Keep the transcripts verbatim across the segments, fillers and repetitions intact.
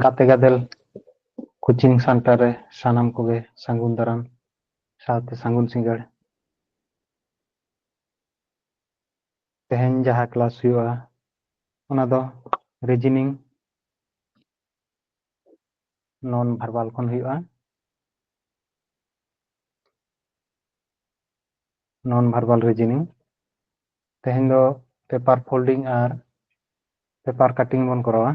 ᱜᱟᱛᱮ ᱜᱟᱫᱮᱞ coaching centre ᱨᱮ ᱥᱟᱱᱟᱢ ᱠᱚᱜᱮ ᱥᱟᱹᱜᱩᱱ ᱫᱟᱨᱟᱢ ᱥᱟᱶᱛᱮ ᱥᱟᱹᱜᱩᱱ ᱥᱤᱸᱜᱟᱹᱲ᱾ ᱛᱮᱦᱮᱧ ᱡᱟᱦᱟᱸ ᱠᱞᱟᱥ ᱦᱩᱭᱩᱜᱼᱟ, ᱚᱱᱟ ᱫᱚ ᱨᱤᱡᱤᱱᱤᱝ ᱱᱚᱱ ᱵᱷᱟᱨᱵᱟᱞ ᱠᱷᱚᱱ ᱦᱩᱭᱩᱜᱼᱟ᱾ ᱱᱚᱱ ᱵᱷᱟᱨᱵᱟᱞ ᱨᱤᱡᱤᱱᱤᱝ᱾ ᱛᱮᱦᱮᱧ ᱫᱚ ᱯᱮᱯᱟᱨ ᱯᱷᱳᱞᱰᱤᱝ ᱟᱨ ᱯᱮᱯᱟᱨ ᱠᱟᱴᱤᱝ ᱵᱚᱱ ᱠᱚᱨᱟᱣᱟ᱾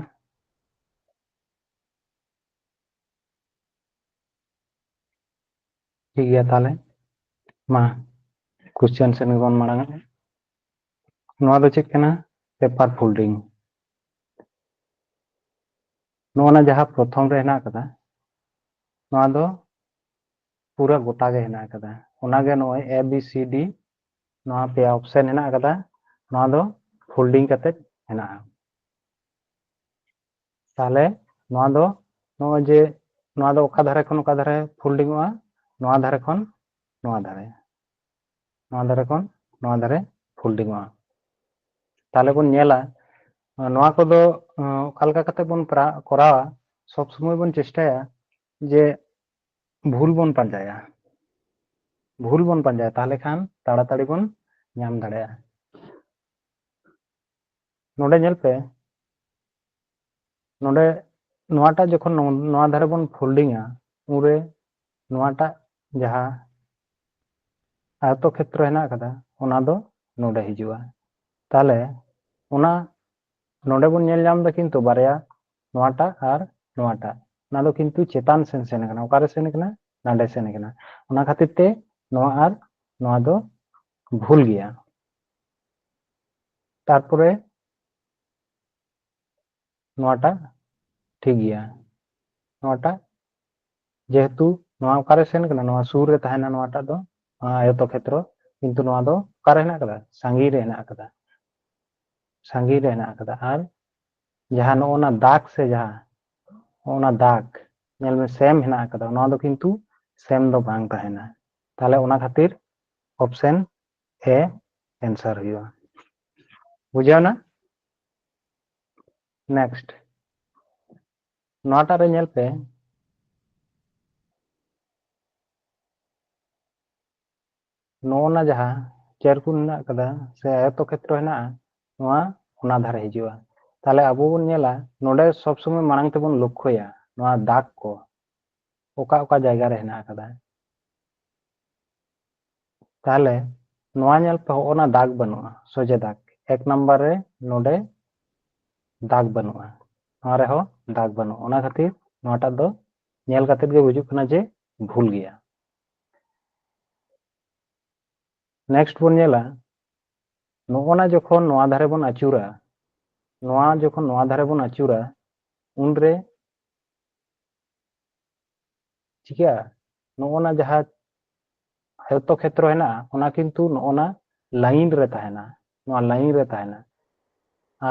ᱴᱷᱤᱠ ᱜᱮᱭᱟ, ᱛᱟᱦᱞᱮ ᱢᱟ ᱠᱚᱥᱪᱮᱱ ᱥᱮᱱ ᱜᱮᱵᱚᱱ ᱢᱟᱲᱟᱝᱟ᱾ ᱱᱚᱣᱟ ᱫᱚ ᱪᱮᱫ ᱠᱟᱱᱟ? Paper folding. ᱱᱚᱜᱼᱚ ᱱᱟ ᱡᱟᱦᱟᱸ ᱯᱨᱚᱛᱷᱚᱢ ᱨᱮ ᱦᱮᱱᱟᱜ ᱟᱠᱟᱫᱟ, ᱱᱚᱣᱟ ᱫᱚ ᱯᱩᱨᱟᱹ ᱜᱚᱴᱟ ᱜᱮ ᱦᱮᱱᱟᱜ ᱟᱠᱟᱫᱟ᱾ ᱚᱱᱟᱜᱮ ᱱᱚᱜᱼᱚᱭ A B C D, ᱱᱚᱣᱟ ᱯᱮᱭᱟ ᱚᱯᱥᱮᱱ ᱦᱮᱱᱟᱜ ᱟᱠᱟᱫᱟ, ᱱᱚᱣᱟ ᱫᱚ ᱯᱷᱳᱞᱰᱤᱝ ᱠᱟᱛᱮ ᱦᱮᱱᱟᱜᱼᱟ᱾ ᱛᱟᱦᱞᱮ ᱱᱚᱣᱟ ᱫᱚ ᱱᱚᱜᱼᱚᱭ ᱡᱮ ᱱᱚᱣᱟ ᱫᱚ ᱚᱠᱟ ᱫᱷᱟᱨᱮ ᱠᱷᱚᱱ ᱚᱠᱟ ᱫᱷᱟᱨᱮ ᱯᱷᱳᱞᱰᱤᱝ ᱚᱜᱼᱟ, ᱱᱚᱣᱟ ᱫᱷᱟᱨᱮ ᱠᱷᱚᱱ ᱱᱚᱣᱟ ᱫᱷᱟᱨᱮ, ᱱᱚᱣᱟ ᱫᱷᱟᱨᱮ ᱠᱷᱚᱱ ᱱᱚᱣᱟ ᱫᱷᱟᱨᱮ ᱯᱷᱳᱞᱰᱤᱝ ᱚᱜᱼᱟ᱾ ᱛᱟᱦᱞᱮ ᱵᱚᱱ ᱧᱮᱞᱟ, ᱱᱚᱣᱟ ᱠᱚᱫᱚ ᱚᱠᱟ ᱞᱮᱠᱟ ᱠᱟᱛᱮ ᱵᱚᱱ ᱠᱚᱨᱟᱣᱟ᱾ ᱥᱚᱵ ᱥᱚᱢᱚᱭ ᱵᱚᱱ ᱪᱮᱥᱴᱟᱭᱟ ᱡᱮ ᱵᱷᱩᱞ ᱵᱚᱱ ᱯᱟᱸᱡᱟᱭᱟ, ᱵᱷᱩᱞ ᱵᱚᱱ ᱯᱟᱸᱡᱟᱭᱟ, ᱛᱟᱦᱞᱮ ᱠᱷᱟᱱ ᱛᱟᱲᱟᱛᱟᱲᱤ ᱵᱚᱱ ᱧᱟᱢ ᱫᱟᱲᱮᱭᱟᱜᱼᱟ᱾ ᱱᱚᱰᱮ ᱧᱮᱞ ᱯᱮ, ᱱᱚᱰᱮ ᱱᱚᱣᱟᱴᱟᱜ ᱡᱚᱠᱷᱚᱱ ᱱᱚᱣᱟ ᱫᱷᱟᱨᱮ ᱵᱚᱱ ᱯᱷᱳᱞᱰᱤᱝᱟ, ᱩᱱᱨᱮ ᱱᱚᱣᱟᱴᱟᱜ ᱡᱟᱦᱟᱸ ᱟᱭᱚᱛᱚ ᱠᱷᱮᱛᱨᱚ ᱦᱮᱱᱟᱜ ᱟᱠᱟᱫᱟ, ᱚᱱᱟ ᱫᱚ ᱱᱚᱰᱮ ᱦᱤᱡᱩᱜᱼᱟ᱾ ᱛᱟᱦᱞᱮ ᱚᱱᱟ ᱱᱚᱰᱮ ᱵᱚᱱ ᱧᱮᱞ ᱧᱟᱢ ᱮᱫᱟ ᱠᱤᱱᱛᱩ ᱵᱟᱨᱭᱟ, ᱱᱚᱣᱟᱴᱟᱜ ᱟᱨ ᱱᱚᱣᱟᱴᱟᱜ, ᱚᱱᱟ ᱫᱚ ᱠᱤᱱᱛᱩ ᱪᱮᱛᱟᱱ ᱥᱮᱱ ᱥᱮᱱ ᱟᱠᱟᱱᱟ᱾ ᱚᱠᱟᱨᱮ ᱥᱮᱱ ᱟᱠᱟᱱᱟ? ᱱᱟᱰᱮ ᱥᱮᱱ ᱟᱠᱟᱱᱟ᱾ ᱚᱱᱟ ᱠᱷᱟᱹᱛᱤᱨ ᱛᱮ ᱱᱚᱣᱟ ᱟᱨ ᱱᱚᱣᱟ ᱫᱚ ᱵᱷᱩᱞ ᱜᱮᱭᱟ᱾ ᱛᱟᱨᱯᱚᱨᱮ ᱱᱚᱣᱟᱴᱟᱜ ᱴᱷᱤᱠ ᱜᱮᱭᱟ, ᱱᱚᱣᱟᱴᱟᱜ ᱡᱮᱦᱮᱛᱩ ᱱᱚᱣᱟ ᱚᱠᱟᱨᱮ ᱥᱮᱱ ᱠᱟᱱᱟ, ᱱᱚᱣᱟ ᱥᱩᱨ ᱨᱮ ᱛᱟᱦᱮᱱᱟ ᱱᱚᱣᱟᱴᱟᱜ ᱫᱚ, ᱱᱚᱣᱟ ᱟᱭᱚᱛᱚ ᱠᱷᱮᱛᱨᱚ, ᱠᱤᱱᱛᱩ ᱱᱚᱣᱟ ᱫᱚ ᱚᱠᱟᱨᱮ ᱦᱮᱱᱟᱜ ᱟᱠᱟᱫᱟ? ᱥᱟᱺᱜᱤᱧ ᱨᱮ ᱦᱮᱱᱟᱜ ᱟᱠᱟᱫᱟ, ᱥᱟᱺᱜᱤᱧ ᱨᱮ ᱦᱮᱱᱟᱜ ᱟᱠᱟᱫᱟ᱾ ᱟᱨ ᱡᱟᱦᱟᱸ ᱱᱚᱜᱼᱚ ᱱᱟ ᱫᱟᱜᱽ ᱥᱮ ᱡᱟᱦᱟᱸ ᱱᱚᱜᱼᱚ ᱱᱟ ᱫᱟᱜᱽ ᱧᱮᱞ ᱢᱮ, ᱥᱮᱢ ᱦᱮᱱᱟᱜ ᱟᱠᱟᱫᱟ, ᱱᱚᱣᱟ ᱫᱚ ᱠᱤᱱᱛᱩ ᱥᱮᱢ ᱫᱚ ᱵᱟᱝ ᱛᱟᱦᱮᱱᱟ᱾ ᱛᱟᱦᱞᱮ ᱚᱱᱟ ᱠᱷᱟᱹᱛᱤᱨ ᱚᱯᱥᱮᱱ A answer ᱦᱩᱭᱩᱜᱼᱟ᱾ ᱵᱩᱡᱷᱟᱹᱣ ᱮᱱᱟ? Next, ᱱᱚᱣᱟᱴᱟᱜ ᱨᱮ ᱧᱮᱞ ᱯᱮ, ᱱᱚᱜᱼᱚ ᱱᱟ ᱡᱟᱦᱟᱸ ᱪᱮᱨᱠᱩᱱ ᱦᱮᱱᱟᱜ ᱟᱠᱟᱫᱟ ᱥᱮ ᱟᱭᱚᱛᱚ ᱠᱷᱮᱛᱨᱚ ᱦᱮᱱᱟᱜᱼᱟ, ᱱᱚᱣᱟ ᱚᱱᱟ ᱫᱷᱟᱨᱮ ᱦᱤᱡᱩᱜᱼᱟ᱾ ᱛᱟᱦᱞᱮ ᱟᱵᱚ ᱵᱚᱱ ᱧᱮᱞᱟ, ᱱᱚᱰᱮ ᱥᱚᱵ ᱥᱚᱢᱚᱭ ᱢᱟᱲᱟᱝ ᱛᱮᱵᱚᱱ ᱞᱚᱠᱠᱷᱚᱭᱟ ᱱᱚᱣᱟ ᱫᱟᱜᱽ ᱠᱚ, ᱚᱠᱟ ᱚᱠᱟ ᱡᱟᱭᱜᱟ ᱨᱮ ᱦᱮᱱᱟᱜ ᱟᱠᱟᱫᱟ᱾ ᱛᱟᱦᱞᱮ ᱱᱚᱣᱟ ᱧᱮᱞ ᱯᱮ, ᱦᱚᱸᱜᱼᱚ ᱱᱟ ᱫᱟᱜᱽ ᱵᱟᱹᱱᱩᱜᱼᱟ, ᱥᱚᱡᱷᱮ ᱫᱟᱜᱽ᱾ ᱮᱠ ᱱᱟᱢᱵᱟᱨ ᱨᱮ ᱱᱚᱰᱮ ᱫᱟᱜᱽ ᱵᱟᱹᱱᱩᱜᱼᱟ, ᱱᱚᱣᱟ ᱨᱮᱦᱚᱸ ᱫᱟᱜᱽ ᱵᱟᱹᱱᱩᱜᱼᱟ᱾ ᱚᱱᱟ ᱠᱷᱟᱹᱛᱤᱨ ᱱᱚᱣᱟᱴᱟᱜ ᱫᱚ ᱧᱮᱞ ᱠᱟᱛᱮ ᱜᱮ ᱵᱩᱡᱩᱜ ᱠᱟᱱᱟ ᱡᱮ ᱵᱷᱩᱞ ᱜᱮᱭᱟ᱾ ᱱᱮᱠᱥᱴ ᱵᱚᱱ ᱧᱮᱞᱟ, ᱱᱚᱜᱼᱚ ᱱᱟ ᱡᱚᱠᱷᱚᱱ ᱱᱚᱣᱟ ᱫᱷᱟᱨᱮ ᱵᱚᱱ ᱟᱹᱪᱩᱨᱟ, ᱱᱚᱣᱟ ᱡᱚᱠᱷᱚᱱ ᱱᱚᱣᱟ ᱫᱷᱟᱨᱮ ᱵᱚᱱ ᱟᱹᱪᱩᱨᱟ, ᱩᱱᱨᱮ ᱪᱤᱠᱟᱹᱜᱼᱟ? ᱱᱚᱜᱼᱚ ᱱᱟ ᱡᱟᱦᱟᱸ ᱟᱭᱚᱛᱛᱚ ᱠᱷᱮᱛᱨᱚ ᱦᱮᱱᱟᱜᱼᱟ, ᱚᱱᱟ ᱠᱤᱱᱛᱩ ᱱᱚᱜᱼᱚ ᱱᱟ ᱞᱟᱭᱤᱱ ᱨᱮ ᱛᱟᱦᱮᱱᱟ, ᱱᱚᱣᱟ ᱞᱟᱭᱤᱱ ᱨᱮ ᱛᱟᱦᱮᱱᱟ᱾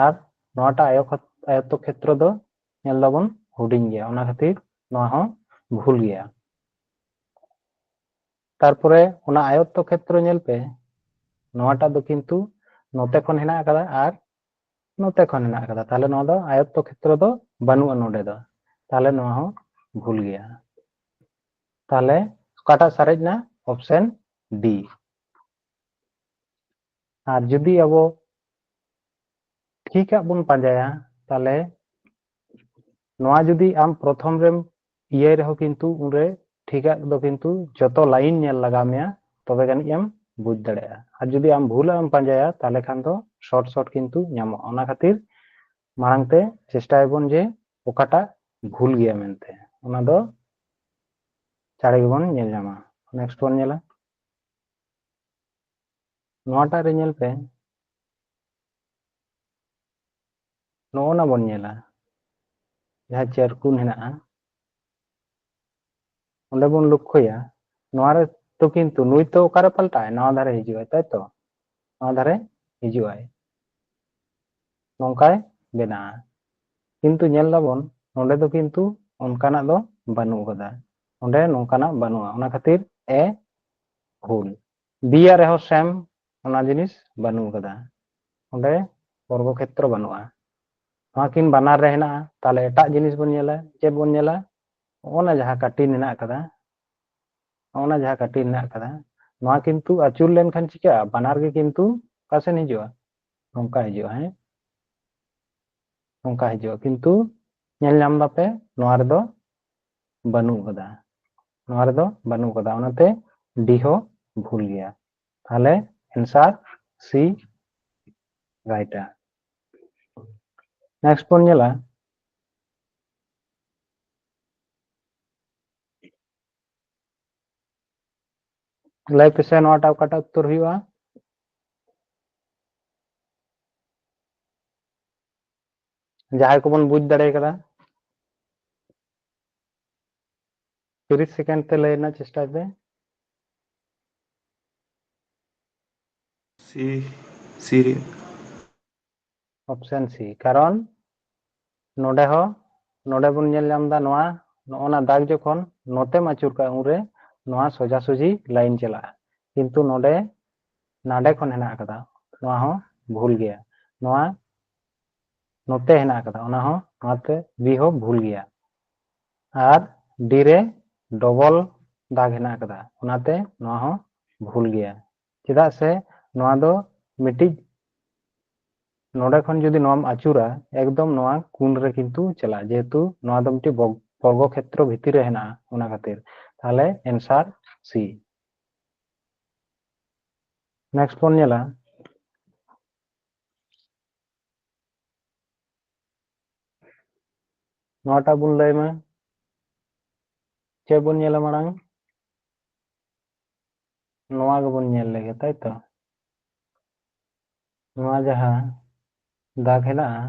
ᱟᱨ ᱱᱚᱣᱟᱴᱟᱜ ᱟᱭᱚ-, ᱟᱭᱚᱛᱛᱚ ᱠᱷᱮᱛᱨᱚ ᱫᱚ ᱧᱮᱞ ᱫᱟᱵᱚᱱ ᱦᱩᱰᱤᱧ ᱜᱮᱭᱟ, ᱚᱱᱟ ᱠᱷᱟᱹᱛᱤᱨ ᱱᱚᱣᱟ ᱦᱚᱸ ᱵᱷᱩᱞ ᱜᱮᱭᱟ᱾ ᱛᱟᱨᱯᱚᱨᱮ ᱚᱱᱟ ᱟᱭᱚᱛᱛᱚ ᱠᱷᱮᱛᱨᱚ ᱧᱮᱞ ᱯᱮ, ᱱᱚᱣᱟᱴᱟᱜ ᱫᱚ ᱠᱤᱱᱛᱩ ᱱᱚᱛᱮ ᱠᱷᱚᱱ ᱦᱮᱱᱟᱜ ᱟᱠᱟᱫᱟ ᱟᱨ ᱱᱚᱛᱮ ᱠᱷᱚᱱ ᱦᱮᱱᱟᱜ ᱟᱠᱟᱫᱟ, ᱛᱟᱦᱞᱮ ᱱᱚᱣᱟ ᱫᱚ ᱟᱭᱚᱛᱛᱚ ᱠᱷᱮᱛᱨᱚ ᱫᱚ ᱵᱟᱹᱱᱩᱜᱼᱟ ᱱᱚᱰᱮ ᱫᱚ, ᱛᱟᱦᱞᱮ ᱱᱚᱣᱟ ᱦᱚᱸ ᱵᱷᱩᱞ ᱜᱮᱭᱟ᱾ ᱛᱟᱦᱞᱮ ᱚᱠᱟᱴᱟᱜ ᱥᱟᱨᱮᱡ ᱮᱱᱟ? ᱚᱯᱥᱮᱱ ᱰᱤ᱾ ᱟᱨ ᱡᱩᱫᱤ ᱟᱵᱚ ᱴᱷᱤᱠᱟᱜ ᱵᱚᱱ ᱯᱟᱸᱡᱟᱭᱟ, ᱛᱟᱦᱞᱮ ᱱᱚᱣᱟ ᱡᱩᱫᱤ ᱟᱢ ᱯᱨᱚᱛᱷᱚᱢ ᱨᱮᱢ ᱤᱭᱟᱹᱭ ᱨᱮᱦᱚᱸ, ᱠᱤᱱᱛᱩ ᱩᱱᱨᱮ ᱴᱷᱤᱠᱟᱜ ᱫᱚ ᱠᱤᱱᱛᱩ ᱡᱚᱛᱚ ᱞᱟᱭᱤᱱ ᱧᱮᱞ ᱞᱟᱜᱟᱣ ᱢᱮᱭᱟ, ᱛᱚᱵᱮ ᱡᱟᱹᱱᱤᱡ ᱮᱢ ᱵᱩᱡᱽ ᱫᱟᱲᱮᱭᱟᱜᱼᱟ᱾ ᱟᱨ ᱡᱩᱫᱤ ᱟᱢ ᱵᱷᱩᱞᱟᱜ ᱮᱢ ᱯᱟᱸᱡᱟᱭᱟ, ᱛᱟᱦᱞᱮ ᱠᱷᱟᱱ ᱫᱚ ᱥᱚᱨᱴ ᱥᱚᱨᱴ ᱠᱤᱱᱛᱩ ᱧᱟᱢᱚᱜᱼᱟ᱾ ᱚᱱᱟ ᱠᱷᱟᱹᱛᱤᱨ ᱢᱟᱲᱟᱝ ᱛᱮ ᱪᱮᱥᱴᱟᱭᱟᱵᱚᱱ ᱡᱮ ᱚᱠᱟᱴᱟᱜ ᱵᱷᱩᱞ ᱜᱮᱭᱟ ᱢᱮᱱᱛᱮ, ᱚᱱᱟ ᱫᱚ ᱪᱟᱲᱮ ᱜᱮᱵᱚᱱ ᱧᱮᱞ ᱧᱟᱢᱟ᱾ ᱱᱮᱠᱥᱴ ᱵᱚᱱ ᱧᱮᱞᱟ, ᱱᱚᱣᱟᱴᱟᱜ ᱨᱮ ᱧᱮᱞ ᱯᱮ, ᱱᱚᱜᱼᱚ ᱱᱟ ᱵᱚᱱ ᱧᱮᱞᱟ, ᱡᱟᱦᱟᱸ ᱪᱮᱨᱠᱩᱱ ᱦᱮᱱᱟᱜᱼᱟ, ᱚᱸᱰᱮ ᱵᱚᱱ ᱞᱚᱠᱠᱷᱚᱭᱟ, ᱱᱚᱣᱟ ᱨᱮ ᱛᱚ ᱠᱤᱱᱛᱩ ᱱᱩᱭ ᱛᱚ ᱚᱠᱟᱨᱮ ᱯᱟᱞᱴᱟᱜᱼᱟᱭ? ᱱᱚᱣᱟ ᱫᱷᱟᱨᱮ ᱦᱤᱡᱩᱜᱼᱟᱭ, ᱛᱟᱭ ᱛᱚ? ᱱᱚᱣᱟ ᱫᱷᱟᱨᱮ ᱦᱤᱡᱩᱜᱼᱟᱭ, ᱱᱚᱝᱠᱟᱭ ᱵᱮᱱᱟᱜᱼᱟ᱾ ᱠᱤᱱᱛᱩ ᱧᱮᱞ ᱫᱟᱵᱚᱱ ᱱᱚᱰᱮ ᱫᱚ ᱠᱤᱱᱛᱩ ᱚᱱᱠᱟᱱᱟᱜ ᱫᱚ ᱵᱟᱹᱱᱩᱜ ᱟᱠᱟᱫᱟ, ᱱᱚᱰᱮ ᱱᱚᱝᱠᱟᱱᱟᱜ ᱵᱟᱹᱱᱩᱜᱼᱟ, ᱚᱱᱟ ᱠᱷᱟᱹᱛᱤᱨ ᱮ ᱵᱷᱩᱞ᱾ ᱵᱤ ᱟᱜ ᱨᱮᱦᱚᱸ ᱥᱮᱢ ᱚᱱᱟ ᱡᱤᱱᱤᱥ ᱵᱟᱹᱱᱩᱜ ᱟᱠᱟᱫᱟ, ᱚᱸᱰᱮ ᱵᱚᱨᱜᱚ ᱠᱷᱮᱛᱨᱚ ᱵᱟᱹᱱᱩᱜᱼᱟ᱾ ᱱᱚᱣᱟ ᱠᱤᱱ ᱵᱟᱱᱟᱨ ᱨᱮ ᱦᱮᱱᱟᱜᱼᱟ᱾ ᱛᱟᱦᱚᱞᱮ ᱮᱴᱟᱜ ᱡᱤᱱᱤᱥ ᱵᱚᱱ ᱧᱮᱞᱟ᱾ ᱪᱮᱫ ᱵᱚᱱ ᱧᱮᱞᱟ? ᱱᱚᱜᱼᱚ ᱱᱟ ᱡᱟᱦᱟᱸ ᱠᱟᱴᱤᱱ ᱦᱮᱱᱟᱜ ᱟᱠᱟᱫᱟ, ᱱᱚᱜᱼᱚ ᱱᱟ ᱡᱟᱦᱟᱸ ᱠᱟᱴᱤᱱ ᱦᱮᱱᱟᱜ ᱟᱠᱟᱫᱟ, ᱱᱚᱣᱟ ᱠᱤᱱᱛᱩ ᱟᱹᱪᱩᱨ ᱞᱮᱱᱠᱷᱟᱱ ᱪᱤᱠᱟᱹᱜᱼᱟ? ᱵᱟᱱᱟᱨ ᱜᱮ ᱠᱤᱱᱛᱩ ᱚᱠᱟ ᱥᱮᱱ ᱦᱤᱡᱩᱜᱼᱟ? ᱱᱚᱝᱠᱟ ᱦᱤᱡᱩᱜᱼᱟ, ᱦᱮᱸ, ᱱᱚᱝᱠᱟ ᱦᱤᱡᱩᱜᱼᱟ᱾ ᱠᱤᱱᱛᱩ ᱧᱮᱞ ᱧᱟᱢ ᱫᱟᱯᱮ, ᱱᱚᱣᱟ ᱨᱮᱫᱚ ᱵᱟᱹᱱᱩᱜ ᱟᱠᱟᱫᱟ, ᱱᱚᱣᱟ ᱨᱮᱫᱚ ᱵᱟᱹᱱᱩᱜ ᱟᱠᱟᱫᱟ᱾ ᱚᱱᱟᱛᱮ ᱰᱤ ᱦᱚᱸ ᱵᱷᱩᱞ ᱜᱮᱭᱟ᱾ ᱛᱟᱦᱚᱞᱮ answer C right-ᱟ᱾ Next ᱵᱚᱱ ᱧᱮᱞᱟ, ᱞᱟᱹᱭ ᱯᱮᱥᱮ ᱱᱚᱣᱟᱴᱟᱜ ᱚᱠᱟᱴᱟᱜ ᱩᱛᱛᱚᱨ ᱦᱩᱭᱩᱜᱼᱟ? ᱡᱟᱦᱟᱸᱭ ᱠᱚᱵᱚᱱ ᱵᱩᱡᱽ ᱫᱟᱲᱮ ᱠᱟᱫᱟ, ᱛᱤᱨᱤᱥ second ᱛᱮ ᱞᱟᱹᱭ ᱨᱮᱱᱟᱜ ᱪᱮᱥᱴᱟᱭ ᱯᱮ᱾ C, C ᱨᱮ᱾ Option C, ᱠᱟᱨᱚᱱ ᱱᱚᱰᱮ ᱦᱚᱸ, ᱱᱚᱰᱮ ᱵᱚᱱ ᱧᱮᱞ ᱧᱟᱢ ᱮᱫᱟ ᱱᱚᱣᱟ, ᱱᱚᱜᱼᱚ ᱱᱟ ᱫᱟᱜᱽ ᱡᱚᱠᱷᱚᱱ ᱱᱚᱛᱮᱢ ᱟᱹᱪᱩᱨ ᱠᱟᱜᱼᱟ, ᱩᱱᱨᱮ ᱱᱚᱣᱟ ᱥᱚᱡᱟᱥᱚᱡᱤ line ᱪᱟᱞᱟᱜᱼᱟ, ᱠᱤᱱᱛᱩ ᱱᱚᱰᱮ, ᱱᱟᱰᱮ ᱠᱷᱚᱱ ᱦᱮᱱᱟᱜ ᱟᱠᱟᱫᱟ, ᱱᱚᱣᱟ ᱦᱚᱸ ᱵᱷᱩᱞ ᱜᱮᱭᱟ᱾ ᱱᱚᱣᱟ ᱱᱚᱛᱮ ᱦᱮᱱᱟᱜ ᱟᱠᱟᱫᱟ, ᱚᱱᱟ ᱦᱚᱸ, ᱱᱚᱣᱟᱛᱮ B ᱦᱚᱸ ᱵᱷᱩᱞ ᱜᱮᱭᱟ᱾ ᱟᱨ D ᱨᱮ double ᱫᱟᱜᱽ ᱦᱮᱱᱟᱜ ᱟᱠᱟᱫᱟ, ᱚᱱᱟᱛᱮ ᱱᱚᱣᱟ ᱦᱚᱸ ᱵᱷᱩᱞ ᱜᱮᱭᱟ᱾ ᱪᱮᱫᱟᱜ ᱥᱮ ᱱᱚᱣᱟ ᱫᱚ ᱢᱤᱫᱴᱤᱡ, ᱱᱚᱰᱮ ᱠᱷᱚᱱ ᱡᱩᱫᱤ ᱱᱚᱣᱟᱢ ᱟᱹᱪᱩᱨᱟ, ᱮᱠᱫᱚᱢ ᱱᱚᱣᱟ ᱠᱩᱱ ᱨᱮ ᱠᱤᱱᱛᱩ ᱪᱟᱞᱟᱜᱼᱟ, ᱡᱮᱦᱮᱛᱩ ᱱᱚᱣᱟ ᱫᱚ ᱢᱤᱫᱴᱤᱡ ᱵᱚᱨᱜᱚ ᱠᱷᱮᱛᱨᱚ ᱵᱷᱤᱛᱤᱨ ᱨᱮ ᱦᱮᱱᱟᱜᱼᱟ, ᱚᱱᱟ ᱠᱷᱟᱹᱛᱤᱨ᱾ ᱛᱟᱦᱚᱞᱮ answer C᱾ Next ᱵᱚᱱ ᱧᱮᱞᱟ, ᱱᱚᱣᱟᱴᱟᱜ ᱵᱚᱱ ᱞᱟᱹᱭ ᱢᱟ, ᱪᱮᱫ ᱵᱚᱱ ᱧᱮᱞᱟ ᱢᱟᱲᱟᱝ? ᱱᱚᱣᱟ ᱜᱮᱵᱚᱱ ᱧᱮᱞ ᱞᱮᱜᱮ, ᱛᱟᱭ ᱛᱚ? ᱱᱚᱣᱟ ᱡᱟᱦᱟᱸ ᱫᱟᱜᱽ ᱦᱮᱱᱟᱜᱼᱟ,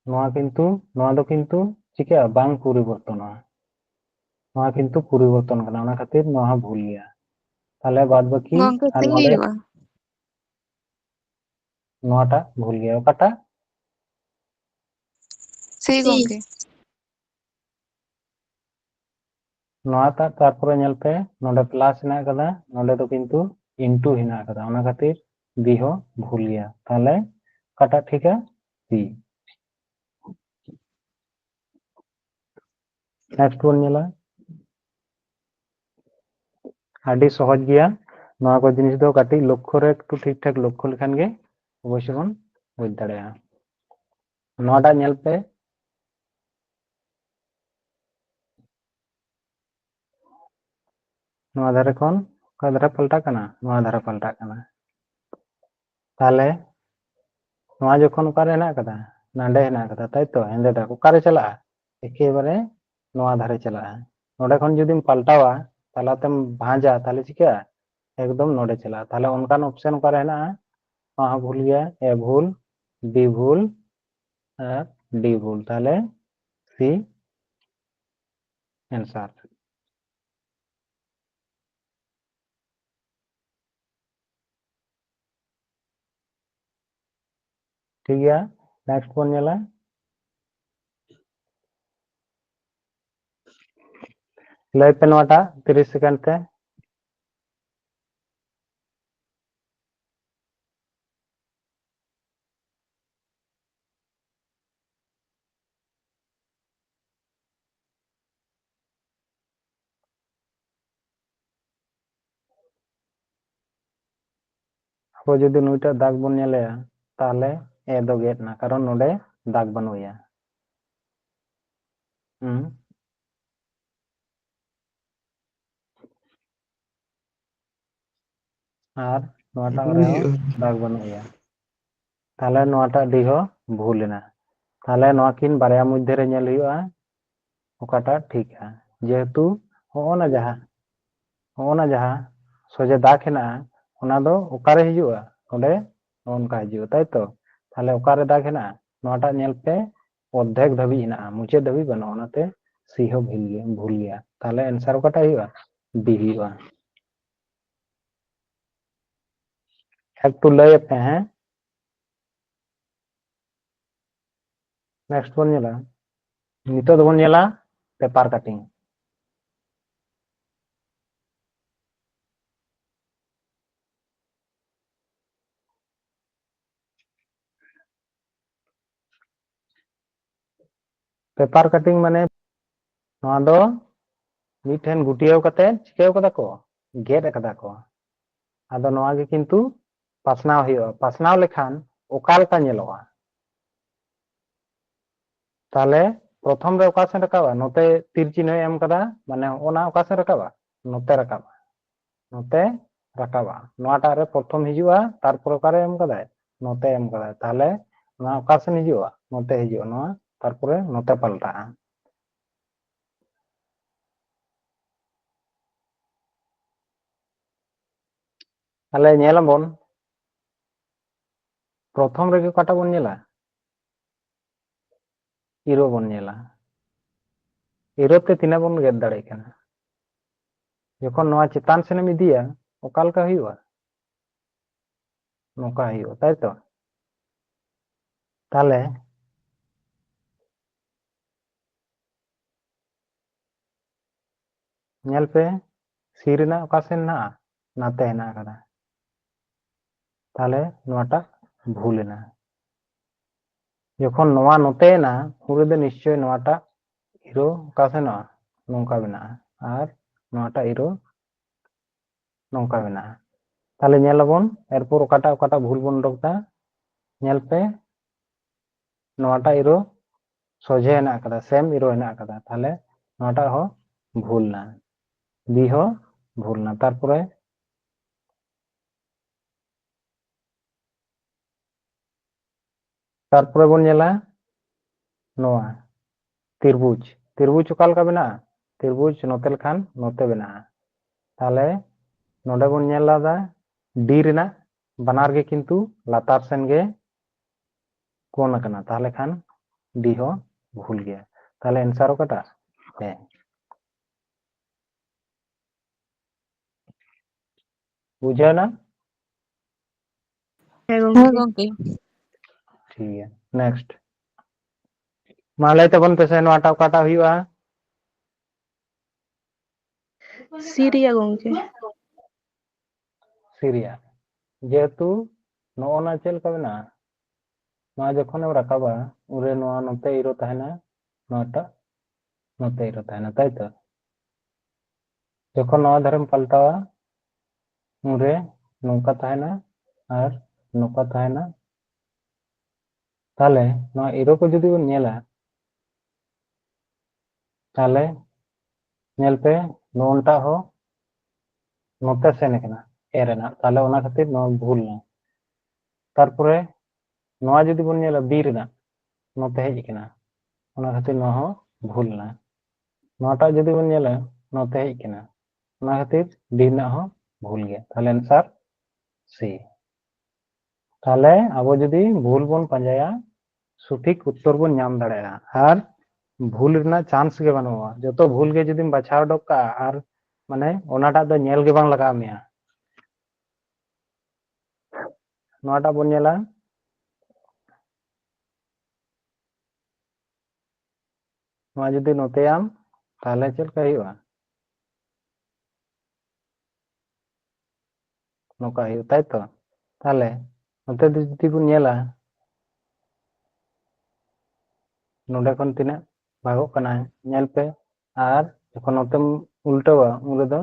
ᱱᱚᱣᱟ ᱠᱤᱱᱛᱩ, ᱱᱚᱣᱟ ᱫᱚ ᱠᱤᱱᱛᱩ ᱪᱤᱠᱟᱹᱜᱼᱟ? ᱵᱟᱝ ᱯᱚᱨᱤᱵᱚᱨᱛᱚᱱᱚᱜᱼᱟ᱾ ᱱᱚᱣᱟ ᱠᱤᱱᱛᱩ ᱯᱚᱨᱤᱵᱚᱨᱛᱚᱱ ᱠᱟᱱᱟ, ᱚᱱᱟ ᱠᱷᱟᱹᱛᱤᱨ ᱱᱚᱣᱟ ᱦᱚᱸ ᱵᱷᱩᱞ ᱜᱮᱭᱟ᱾ ᱛᱟᱦᱞᱮ ᱵᱟᱫ ᱵᱟᱹᱠᱤ ᱜᱚᱝᱠᱮ, ᱟᱨ ᱪᱮᱫ ᱱᱚᱰᱮ ᱦᱩᱭᱩᱜᱼᱟ? ᱱᱚᱣᱟᱴᱟᱜ ᱵᱷᱩᱞ ᱜᱮᱭᱟ᱾ ᱚᱠᱟᱴᱟᱜ? ᱥᱤ, ᱜᱚᱝᱠᱮ᱾ ᱱᱚᱣᱟᱴᱟᱜ ᱛᱟᱨᱯᱚᱨᱮ ᱧᱮᱞ ᱯᱮ, ᱱᱚᱰᱮ plus ᱦᱮᱱᱟᱜ ᱟᱠᱟᱫᱟ, ᱱᱚᱰᱮ ᱫᱚ ᱠᱤᱱᱛᱩ into ᱦᱮᱱᱟᱜ ᱟᱠᱟᱫᱟ, ᱚᱱᱟ ᱠᱷᱟᱹᱛᱤᱨ B ᱦᱚᱸ ᱵᱷᱩᱞ ᱜᱮᱭᱟ᱾ ᱛᱟᱦᱞᱮ ᱚᱠᱟᱴᱟᱜ ᱴᱷᱤᱠᱟ? C᱾ ᱱᱮᱠᱥᱴ ᱵᱚᱱ ᱧᱮᱞᱟ᱾ ᱟᱹᱰᱤ ᱥᱚᱦᱚᱡ ᱜᱮᱭᱟ᱾ ᱱᱚᱣᱟ ᱠᱚ ᱡᱤᱱᱤᱥ ᱫᱚ ᱠᱟᱹᱴᱤᱡ ᱞᱚᱠᱠᱷᱚ ᱨᱮ ᱮᱠᱴᱩ ᱴᱷᱤᱠ ᱴᱷᱟᱠ ᱞᱚᱠᱠᱷᱚ ᱞᱮᱠᱷᱟᱱ ᱜᱮ ᱚᱵᱚᱥᱥᱳᱭ ᱵᱚᱱ ᱵᱩᱡᱽ ᱫᱟᱲᱮᱭᱟᱜᱼᱟ᱾ ᱱᱚᱣᱟᱴᱟᱜ ᱧᱮᱞ ᱯᱮ, ᱱᱚᱣᱟ ᱫᱷᱟᱨᱮ ᱠᱷᱚᱱ ᱚᱠᱟ ᱫᱷᱟᱨᱮ ᱯᱟᱞᱴᱟᱜ ᱠᱟᱱᱟ? ᱱᱚᱣᱟ ᱫᱷᱟᱨᱮ ᱯᱟᱞᱴᱟᱜ ᱠᱟᱱᱟ᱾ ᱛᱟᱦᱞᱮ ᱱᱚᱣᱟ ᱡᱚᱠᱷᱚᱱ ᱚᱠᱟᱨᱮ ᱦᱮᱱᱟᱜ ᱠᱟᱫᱟ? ᱱᱟᱰᱮ ᱦᱮᱱᱟᱜ ᱠᱟᱫᱟ, ᱛᱟᱭ ᱛᱚ? ᱦᱮᱸᱫᱮ ᱫᱟᱜᱽ ᱚᱠᱟᱨᱮ ᱪᱟᱞᱟᱜᱼᱟ? ᱮᱠᱮᱵᱟᱨᱮ ᱱᱚᱣᱟ ᱫᱷᱟᱨᱮ ᱪᱟᱞᱟᱜᱼᱟ᱾ ᱱᱚᱰᱮ ᱠᱷᱚᱱ ᱡᱩᱫᱤᱢ ᱯᱟᱞᱴᱟᱣᱟ, ᱛᱟᱞᱟᱛᱮᱢ ᱵᱷᱟᱸᱡᱟ, ᱛᱟᱦᱞᱮ ᱪᱤᱠᱟᱹᱜᱼᱟ? ᱮᱠᱫᱚᱢ ᱱᱚᱰᱮ ᱪᱟᱞᱟᱜᱼᱟ᱾ ᱛᱟᱦᱞᱮ ᱚᱱᱠᱟᱱ ᱚᱯᱥᱮᱱ ᱚᱠᱟᱨᱮ ᱦᱮᱱᱟᱜᱼᱟ? ᱱᱚᱣᱟ ᱦᱚᱸ ᱵᱷᱩᱞ ᱜᱮᱭᱟ, ᱮ ᱵᱷᱩᱞ, ᱵᱤ ᱵᱷᱩᱞ ᱟᱨ ᱰᱤ ᱵᱷᱩᱞ᱾ ᱛᱟᱦᱞᱮ ᱥᱤ ᱮᱱᱥᱟᱨ᱾ ᱴᱷᱤᱠ ᱜᱮᱭᱟ, ᱱᱮᱠᱥᱴ ᱵᱚᱱ ᱧᱮᱞᱟ᱾ ᱞᱟᱹᱭ ᱯᱮ ᱱᱚᱣᱟᱴᱟᱜ ᱛᱤᱨᱤᱥ ᱥᱮᱠᱮᱱᱰ ᱛᱮ᱾ ᱟᱵᱚ ᱡᱩᱫᱤ ᱱᱩᱭᱴᱟᱜ ᱫᱟᱜᱽ ᱵᱚᱱ ᱧᱮᱞᱮᱭᱟ, ᱛᱟᱦᱞᱮ ᱮ ᱫᱚ ᱜᱮᱫ ᱮᱱᱟ, ᱠᱟᱨᱚᱱ ᱱᱚᱰᱮ ᱫᱟᱜᱽ ᱵᱟᱹᱱᱩᱜ ᱮᱭᱟ᱾ ᱦᱩᱸ᱾ ᱟᱨ ᱱᱚᱣᱟᱴᱟᱜ ᱨᱮᱦᱚᱸ ᱫᱟᱜᱽ ᱵᱟᱹᱱᱩᱜ ᱮᱭᱟ᱾ ᱛᱟᱦᱞᱮ ᱱᱚᱣᱟᱴᱟᱜ ᱰᱤ ᱦᱚᱸ ᱵᱷᱩᱞ ᱮᱱᱟ᱾ ᱛᱟᱦᱞᱮ ᱱᱚᱣᱟ ᱠᱤᱱ ᱵᱟᱨᱭᱟ ᱢᱚᱫᱽᱫᱷᱮ ᱨᱮ ᱧᱮᱞ ᱦᱩᱭᱩᱜᱼᱟ ᱚᱠᱟᱴᱟᱜ ᱴᱷᱤᱠᱟ᱾ ᱡᱮᱦᱮᱛᱩ ᱦᱚᱸᱜᱼᱚ ᱱᱟ ᱡᱟᱦᱟᱸ, ᱦᱚᱸᱜᱼᱚ ᱱᱟ ᱡᱟᱦᱟᱸ ᱥᱚᱡᱷᱮ ᱫᱟᱜᱽ ᱦᱮᱱᱟᱜᱼᱟ, ᱚᱱᱟ ᱫᱚ ᱚᱠᱟᱨᱮ ᱦᱤᱡᱩᱜᱼᱟ? ᱱᱚᱰᱮ ᱱᱚᱜᱼᱚ ᱱᱚᱝᱠᱟ ᱦᱤᱡᱩᱜᱼᱟ, ᱛᱟᱭ ᱛᱚ? ᱛᱟᱦᱞᱮ ᱚᱠᱟᱨᱮ ᱫᱟᱜᱽ ᱦᱮᱱᱟᱜᱼᱟ? ᱱᱚᱣᱟᱴᱟᱜ ᱧᱮᱞ ᱯᱮ, ᱚᱨᱫᱷᱮᱠ ᱫᱷᱟᱹᱵᱤᱡ ᱦᱮᱱᱟᱜᱼᱟ, ᱢᱩᱪᱟᱹᱫ ᱫᱷᱟᱹᱵᱤᱡ ᱵᱟᱹᱱᱩᱜᱼᱟ, ᱚᱱᱟᱛᱮ ᱥᱤ ᱦᱚᱸ ᱵᱷᱩᱞ ᱜᱮᱭᱟ, ᱵᱷᱩᱞ ᱜᱮᱭᱟ᱾ ᱛᱟᱦᱞᱮ ᱮᱱᱥᱟᱨ ᱚᱠᱟᱴᱟᱜ ᱦᱩᱭᱩᱜᱼᱟ? ᱰᱤ ᱦᱩᱭᱩᱜᱼᱟ᱾ ᱮᱠᱴᱩ ᱞᱟᱹᱭ ᱟᱯᱮ, ᱦᱮᱸ? ᱱᱮᱠᱥᱴ ᱵᱚᱱ ᱧᱮᱞᱟ, ᱱᱤᱛᱚᱜ ᱫᱚᱵᱚᱱ ᱧᱮᱞᱟ ᱯᱮᱯᱟᱨ ᱠᱟᱴᱤᱝ᱾ ᱯᱮᱯᱟᱨ ᱠᱟᱴᱤᱝ ᱢᱟᱱᱮ ᱱᱚᱣᱟ ᱫᱚ ᱢᱤᱫᱴᱷᱮᱱ ᱜᱩᱴᱭᱟᱹᱣ ᱠᱟᱛᱮ ᱪᱤᱠᱟᱹᱣ ᱠᱟᱫᱟ ᱠᱚ? ᱜᱮᱫ ᱟᱠᱟᱫᱟ ᱠᱚ᱾ ᱟᱫᱚ ᱱᱚᱣᱟ ᱜᱮ ᱠᱤᱱᱛᱩ ᱯᱟᱥᱱᱟᱣ ᱦᱩᱭᱩᱜᱼᱟ᱾ ᱯᱟᱥᱱᱟᱣ ᱞᱮᱠᱷᱟᱱ ᱚᱠᱟ ᱞᱮᱠᱟ ᱧᱮᱞᱚᱜᱼᱟ? ᱛᱟᱦᱞᱮ ᱯᱨᱚᱛᱷᱚᱢ ᱨᱮ ᱚᱠᱟ ᱥᱮᱫ ᱨᱟᱠᱟᱵᱼᱟ? ᱱᱚᱛᱮ ᱛᱤᱨ ᱪᱤᱱᱦᱟᱹᱭ ᱮᱢ ᱠᱟᱫᱟ, ᱢᱟᱱᱮ ᱚᱱᱟ ᱚᱠᱟ ᱥᱮᱫ ᱨᱟᱠᱟᱵᱼᱟ? ᱱᱚᱛᱮ ᱨᱟᱠᱟᱵᱼᱟ, ᱱᱚᱛᱮ ᱨᱟᱠᱟᱵᱼᱟ᱾ ᱱᱚᱣᱟᱴᱟᱜ ᱨᱮ ᱯᱨᱚᱛᱷᱚᱢ ᱦᱤᱡᱩᱜᱼᱟ, ᱛᱟᱨᱯᱚᱨᱮ ᱚᱠᱟᱨᱮ ᱮᱢ ᱠᱟᱫᱟᱭ? ᱱᱚᱛᱮ ᱮᱢ ᱠᱟᱫᱟᱭ᱾ ᱛᱟᱦᱞᱮ ᱱᱚᱣᱟ ᱚᱠᱟ ᱥᱮᱫ ᱦᱤᱡᱩᱜᱼᱟ? ᱱᱚᱛᱮ ᱦᱤᱡᱩᱜᱼᱟ, ᱱᱚᱣᱟ ᱛᱟᱨᱯᱚᱨᱮ ᱱᱚᱛᱮ ᱯᱟᱞᱴᱟᱜᱼᱟ᱾ ᱛᱟᱦᱞᱮ ᱧᱮᱞ ᱟᱵᱚᱱ, ᱯᱨᱚᱛᱷᱚᱢ ᱨᱮᱜᱮ ᱚᱠᱟᱴᱟᱜ ᱵᱚᱱ ᱧᱮᱞᱟ? ᱤᱨᱳ ᱵᱚᱱ ᱧᱮᱞᱟ᱾ ᱤᱨᱳ ᱛᱮ ᱛᱤᱱᱟᱹᱜ ᱵᱚᱱ ᱜᱮᱫ ᱫᱟᱲᱮᱭᱟᱜ ᱠᱟᱱᱟ? ᱡᱚᱠᱷᱚᱱ ᱱᱚᱣᱟ ᱪᱮᱛᱟᱱ ᱥᱮᱱ ᱮᱢ ᱤᱫᱤᱭᱟ, ᱚᱠᱟ ᱞᱮᱠᱟ ᱦᱩᱭᱩᱜᱼᱟ? ᱱᱚᱝᱠᱟ ᱦᱩᱭᱩᱜᱼᱟ, ᱛᱟᱭ ᱛᱚ? ᱛᱟᱦᱞᱮ ᱧᱮᱞ ᱯᱮ, ᱥᱤ ᱨᱮᱱᱟᱜ ᱚᱠᱟ ᱥᱮᱱ ᱦᱮᱱᱟᱜᱼᱟ? ᱱᱟᱛᱮ ᱦᱮᱱᱟᱜ ᱟᱠᱟᱫᱟ᱾ ᱛᱟᱦᱞᱮ ᱱᱚᱣᱟᱴᱟᱜ ᱵᱷᱩᱞ ᱮᱱᱟ᱾ ᱡᱚᱠᱷᱚᱱ ᱱᱚᱣᱟ ᱱᱚᱛᱮ ᱮᱱᱟ, ᱩᱱ ᱨᱮᱫᱚ ᱱᱤᱥᱪᱳᱭ ᱱᱚᱣᱟᱴᱟᱜ ᱤᱨᱳ ᱚᱠᱟ ᱥᱮᱱᱚᱜᱼᱟ? ᱱᱚᱝᱠᱟ ᱵᱮᱱᱟᱜᱼᱟ᱾ ᱟᱨ ᱱᱚᱣᱟᱴᱟᱜ ᱤᱨᱳ ᱱᱚᱝᱠᱟ ᱢᱮᱱᱟᱜᱼᱟ᱾ ᱛᱟᱦᱞᱮ ᱧᱮᱞ ᱟᱵᱚᱱ ᱮᱨᱯᱚᱨ ᱚᱠᱟᱴᱟᱜ ᱚᱠᱟᱴᱟᱜ ᱵᱷᱩᱞ ᱵᱚᱱ ᱩᱰᱩᱠ ᱫᱟ᱾ ᱧᱮᱞ ᱯᱮ, ᱱᱚᱣᱟᱴᱟᱜ ᱤᱨᱳ ᱥᱚᱡᱷᱮ ᱦᱮᱱᱟᱜ ᱟᱠᱟᱫᱟ, ᱥᱮᱢ ᱤᱨᱳ ᱦᱮᱱᱟᱜ ᱟᱠᱟᱫᱟ᱾ ᱛᱟᱦᱞᱮ ᱱᱚᱣᱟᱴᱟᱜ ᱦᱚᱸ ᱵᱷᱩᱞ ᱱᱟ, ᱵᱤ ᱦᱚᱸ ᱵᱷᱩᱞ ᱱᱟ᱾ ᱛᱟᱨᱯᱚᱨᱮ ᱛᱟᱨᱯᱚᱨᱮ ᱵᱚᱱ ᱧᱮᱞᱟ ᱱᱚᱣᱟ ᱛᱤᱨᱵᱩᱡᱽ᱾ ᱛᱤᱨᱵᱩᱡᱽ ᱚᱠᱟ ᱞᱮᱠᱟ ᱵᱮᱱᱟᱜᱼᱟ? ᱛᱤᱨᱵᱩᱡᱽ ᱱᱚᱛᱮ ᱞᱮᱠᱷᱟᱱ ᱱᱚᱛᱮ ᱵᱮᱱᱟᱜᱼᱟ᱾ ᱛᱟᱦᱞᱮ ᱱᱚᱰᱮ ᱵᱚᱱ ᱧᱮᱞ ᱞᱮᱫᱟ ᱰᱤ ᱨᱮᱱᱟᱜ ᱵᱟᱱᱟᱨ ᱜᱮ ᱠᱤᱱᱛᱩ ᱞᱟᱛᱟᱨ ᱥᱮᱱ ᱜᱮ ᱠᱳᱱ ᱟᱠᱟᱱᱟ, ᱛᱟᱦᱞᱮ ᱠᱷᱟᱱ ᱰᱤ ᱦᱚᱸ ᱵᱷᱩᱞ ᱜᱮᱭᱟ᱾ ᱛᱟᱦᱞᱮ ᱮᱱᱥᱟᱨ ᱚᱠᱟᱴᱟᱜ? ᱦᱮᱸ᱾ ᱵᱩᱡᱷᱟᱹᱣ ᱮᱱᱟ? ᱦᱮᱸ ᱜᱚᱝᱠᱮ᱾ ᱴᱷᱤᱠ ᱜᱮᱭᱟ, ᱱᱮᱠᱥᱴ᱾ ᱢᱟ ᱞᱟᱹᱭ ᱛᱟᱵᱚᱱ ᱯᱮᱥᱮ, ᱱᱚᱣᱟᱴᱟᱜ ᱚᱠᱟᱴᱟᱜ ᱦᱩᱭᱩᱜᱼᱟ? ᱥᱤ ᱨᱮᱭᱟᱜ ᱜᱚᱝᱠᱮ᱾ ᱥᱤ ᱨᱮᱭᱟᱜ᱾ ᱡᱮᱦᱮᱛᱩ ᱱᱚᱜᱼᱚ ᱱᱟ ᱪᱮᱫ ᱞᱮᱠᱟ ᱢᱮᱱᱟᱜᱼᱟ, ᱱᱚᱣᱟ ᱡᱚᱠᱷᱚᱱᱮᱢ ᱨᱟᱠᱟᱵᱟ, ᱩᱱᱨᱮ ᱱᱚᱣᱟ ᱱᱚᱛᱮ ᱤᱨᱳ ᱛᱟᱦᱮᱱᱟ, ᱱᱚᱣᱟᱴᱟᱜ ᱱᱚᱛᱮ ᱮᱨᱳ ᱛᱟᱦᱮᱱᱟ, ᱛᱟᱭ ᱛᱚ? ᱡᱚᱠᱷᱚᱱ ᱱᱚᱣᱟ ᱫᱷᱟᱨᱮᱢ ᱯᱟᱞᱴᱟᱣᱟ, ᱩᱱᱨᱮ ᱱᱚᱝᱠᱟ ᱛᱟᱦᱮᱱᱟ ᱟᱨ ᱱᱚᱝᱠᱟ ᱛᱟᱦᱮᱱᱟ᱾ ᱛᱟᱦᱞᱮ ᱱᱚᱣᱟ ᱮᱨᱳ ᱠᱚ ᱡᱩᱫᱤ ᱵᱚᱱ ᱧᱮᱞᱟ, ᱛᱟᱦᱞᱮ ᱧᱮᱞ ᱯᱮ, ᱱᱚᱜᱼᱚᱱᱴᱟᱜ ᱦᱚᱸ ᱱᱚᱛᱮ ᱥᱮᱱ ᱠᱟᱱᱟ, ᱮ ᱨᱮᱱᱟᱜ, ᱛᱟᱦᱞᱮ ᱚᱱᱟ ᱠᱷᱟᱹᱛᱤᱨ ᱱᱚᱣᱟ ᱵᱷᱩᱞ ᱮᱱᱟ᱾ ᱛᱟᱨᱯᱚᱨᱮ ᱱᱚᱣᱟ ᱡᱩᱫᱤ ᱵᱚᱱ ᱧᱮᱞᱟ, ᱵᱤ ᱨᱮᱱᱟᱜ ᱱᱚᱛᱮ ᱦᱮᱡ ᱠᱟᱱᱟ, ᱚᱱᱟ ᱠᱷᱟᱹᱛᱤᱨ ᱱᱚᱣᱟ ᱦᱚᱸ ᱵᱷᱩᱞ ᱮᱱᱟ᱾ ᱱᱚᱣᱟᱴᱟᱜ ᱡᱩᱫᱤ ᱵᱚᱱ ᱧᱮᱞᱟ, ᱱᱚᱛᱮ ᱦᱮᱡ ᱠᱟᱱᱟ, ᱚᱱᱟ ᱠᱷᱟᱹᱛᱤᱨ ᱰᱤ ᱨᱮᱱᱟᱜ ᱦᱚᱸ ᱵᱷᱩᱞ ᱜᱮᱭᱟ᱾ ᱛᱟᱦᱞᱮ ᱟᱱᱥᱟᱨ ᱥᱤ᱾ ᱛᱟᱦᱞᱮ ᱟᱵᱚ ᱡᱩᱫᱤ ᱵᱷᱩᱞ ᱵᱚᱱ ᱯᱟᱸᱡᱟᱭᱟ, ᱥᱚᱴᱷᱤᱠ ᱩᱛᱛᱚᱨ ᱵᱚᱱ ᱧᱟᱢ ᱫᱟᱲᱮᱭᱟᱜᱼᱟ, ᱟᱨ ᱵᱷᱩᱞ ᱨᱮᱱᱟᱜ ᱪᱟᱱᱥ ᱜᱮ ᱵᱟᱹᱱᱩᱜᱼᱟ᱾ ᱡᱚᱛᱚ ᱵᱷᱩᱞ ᱜᱮ ᱡᱩᱫᱤᱢ ᱵᱟᱪᱷᱟᱣ ᱩᱰᱩᱠ ᱠᱟᱜᱼᱟ, ᱟᱨ ᱢᱟᱱᱮ ᱚᱱᱟᱴᱟᱜ ᱫᱚ ᱧᱮᱞ ᱜᱮ ᱵᱟᱝ ᱞᱟᱜᱟᱣ ᱢᱮᱭᱟ᱾ ᱱᱚᱣᱟᱴᱟᱜ ᱵᱚᱱ ᱧᱮᱞᱟ, ᱱᱚᱣᱟ ᱡᱩᱫᱤ ᱱᱚᱛᱮᱭᱟᱢ, ᱛᱟᱦᱞᱮ ᱪᱮᱫ ᱞᱮᱠᱟ ᱦᱩᱭᱩᱜᱼᱟ? ᱱᱚᱝᱠᱟ ᱦᱩᱭᱩᱜᱼᱟ, ᱛᱟᱭ ᱛᱚ? ᱛᱟᱦᱞᱮ ᱱᱚᱛᱮ ᱫᱚ ᱡᱩᱫᱤ ᱵᱚᱱ ᱧᱮᱞᱟ, ᱱᱚᱰᱮ ᱠᱷᱚᱱ ᱛᱤᱱᱟᱹᱜ ᱵᱷᱟᱜᱚᱜ ᱠᱟᱱᱟ, ᱧᱮᱞ ᱯᱮ᱾ ᱟᱨ ᱡᱚᱠᱷᱚᱱ ᱱᱚᱛᱮᱢ ᱩᱞᱴᱟᱹᱣᱟ, ᱩᱱ ᱨᱮᱫᱚ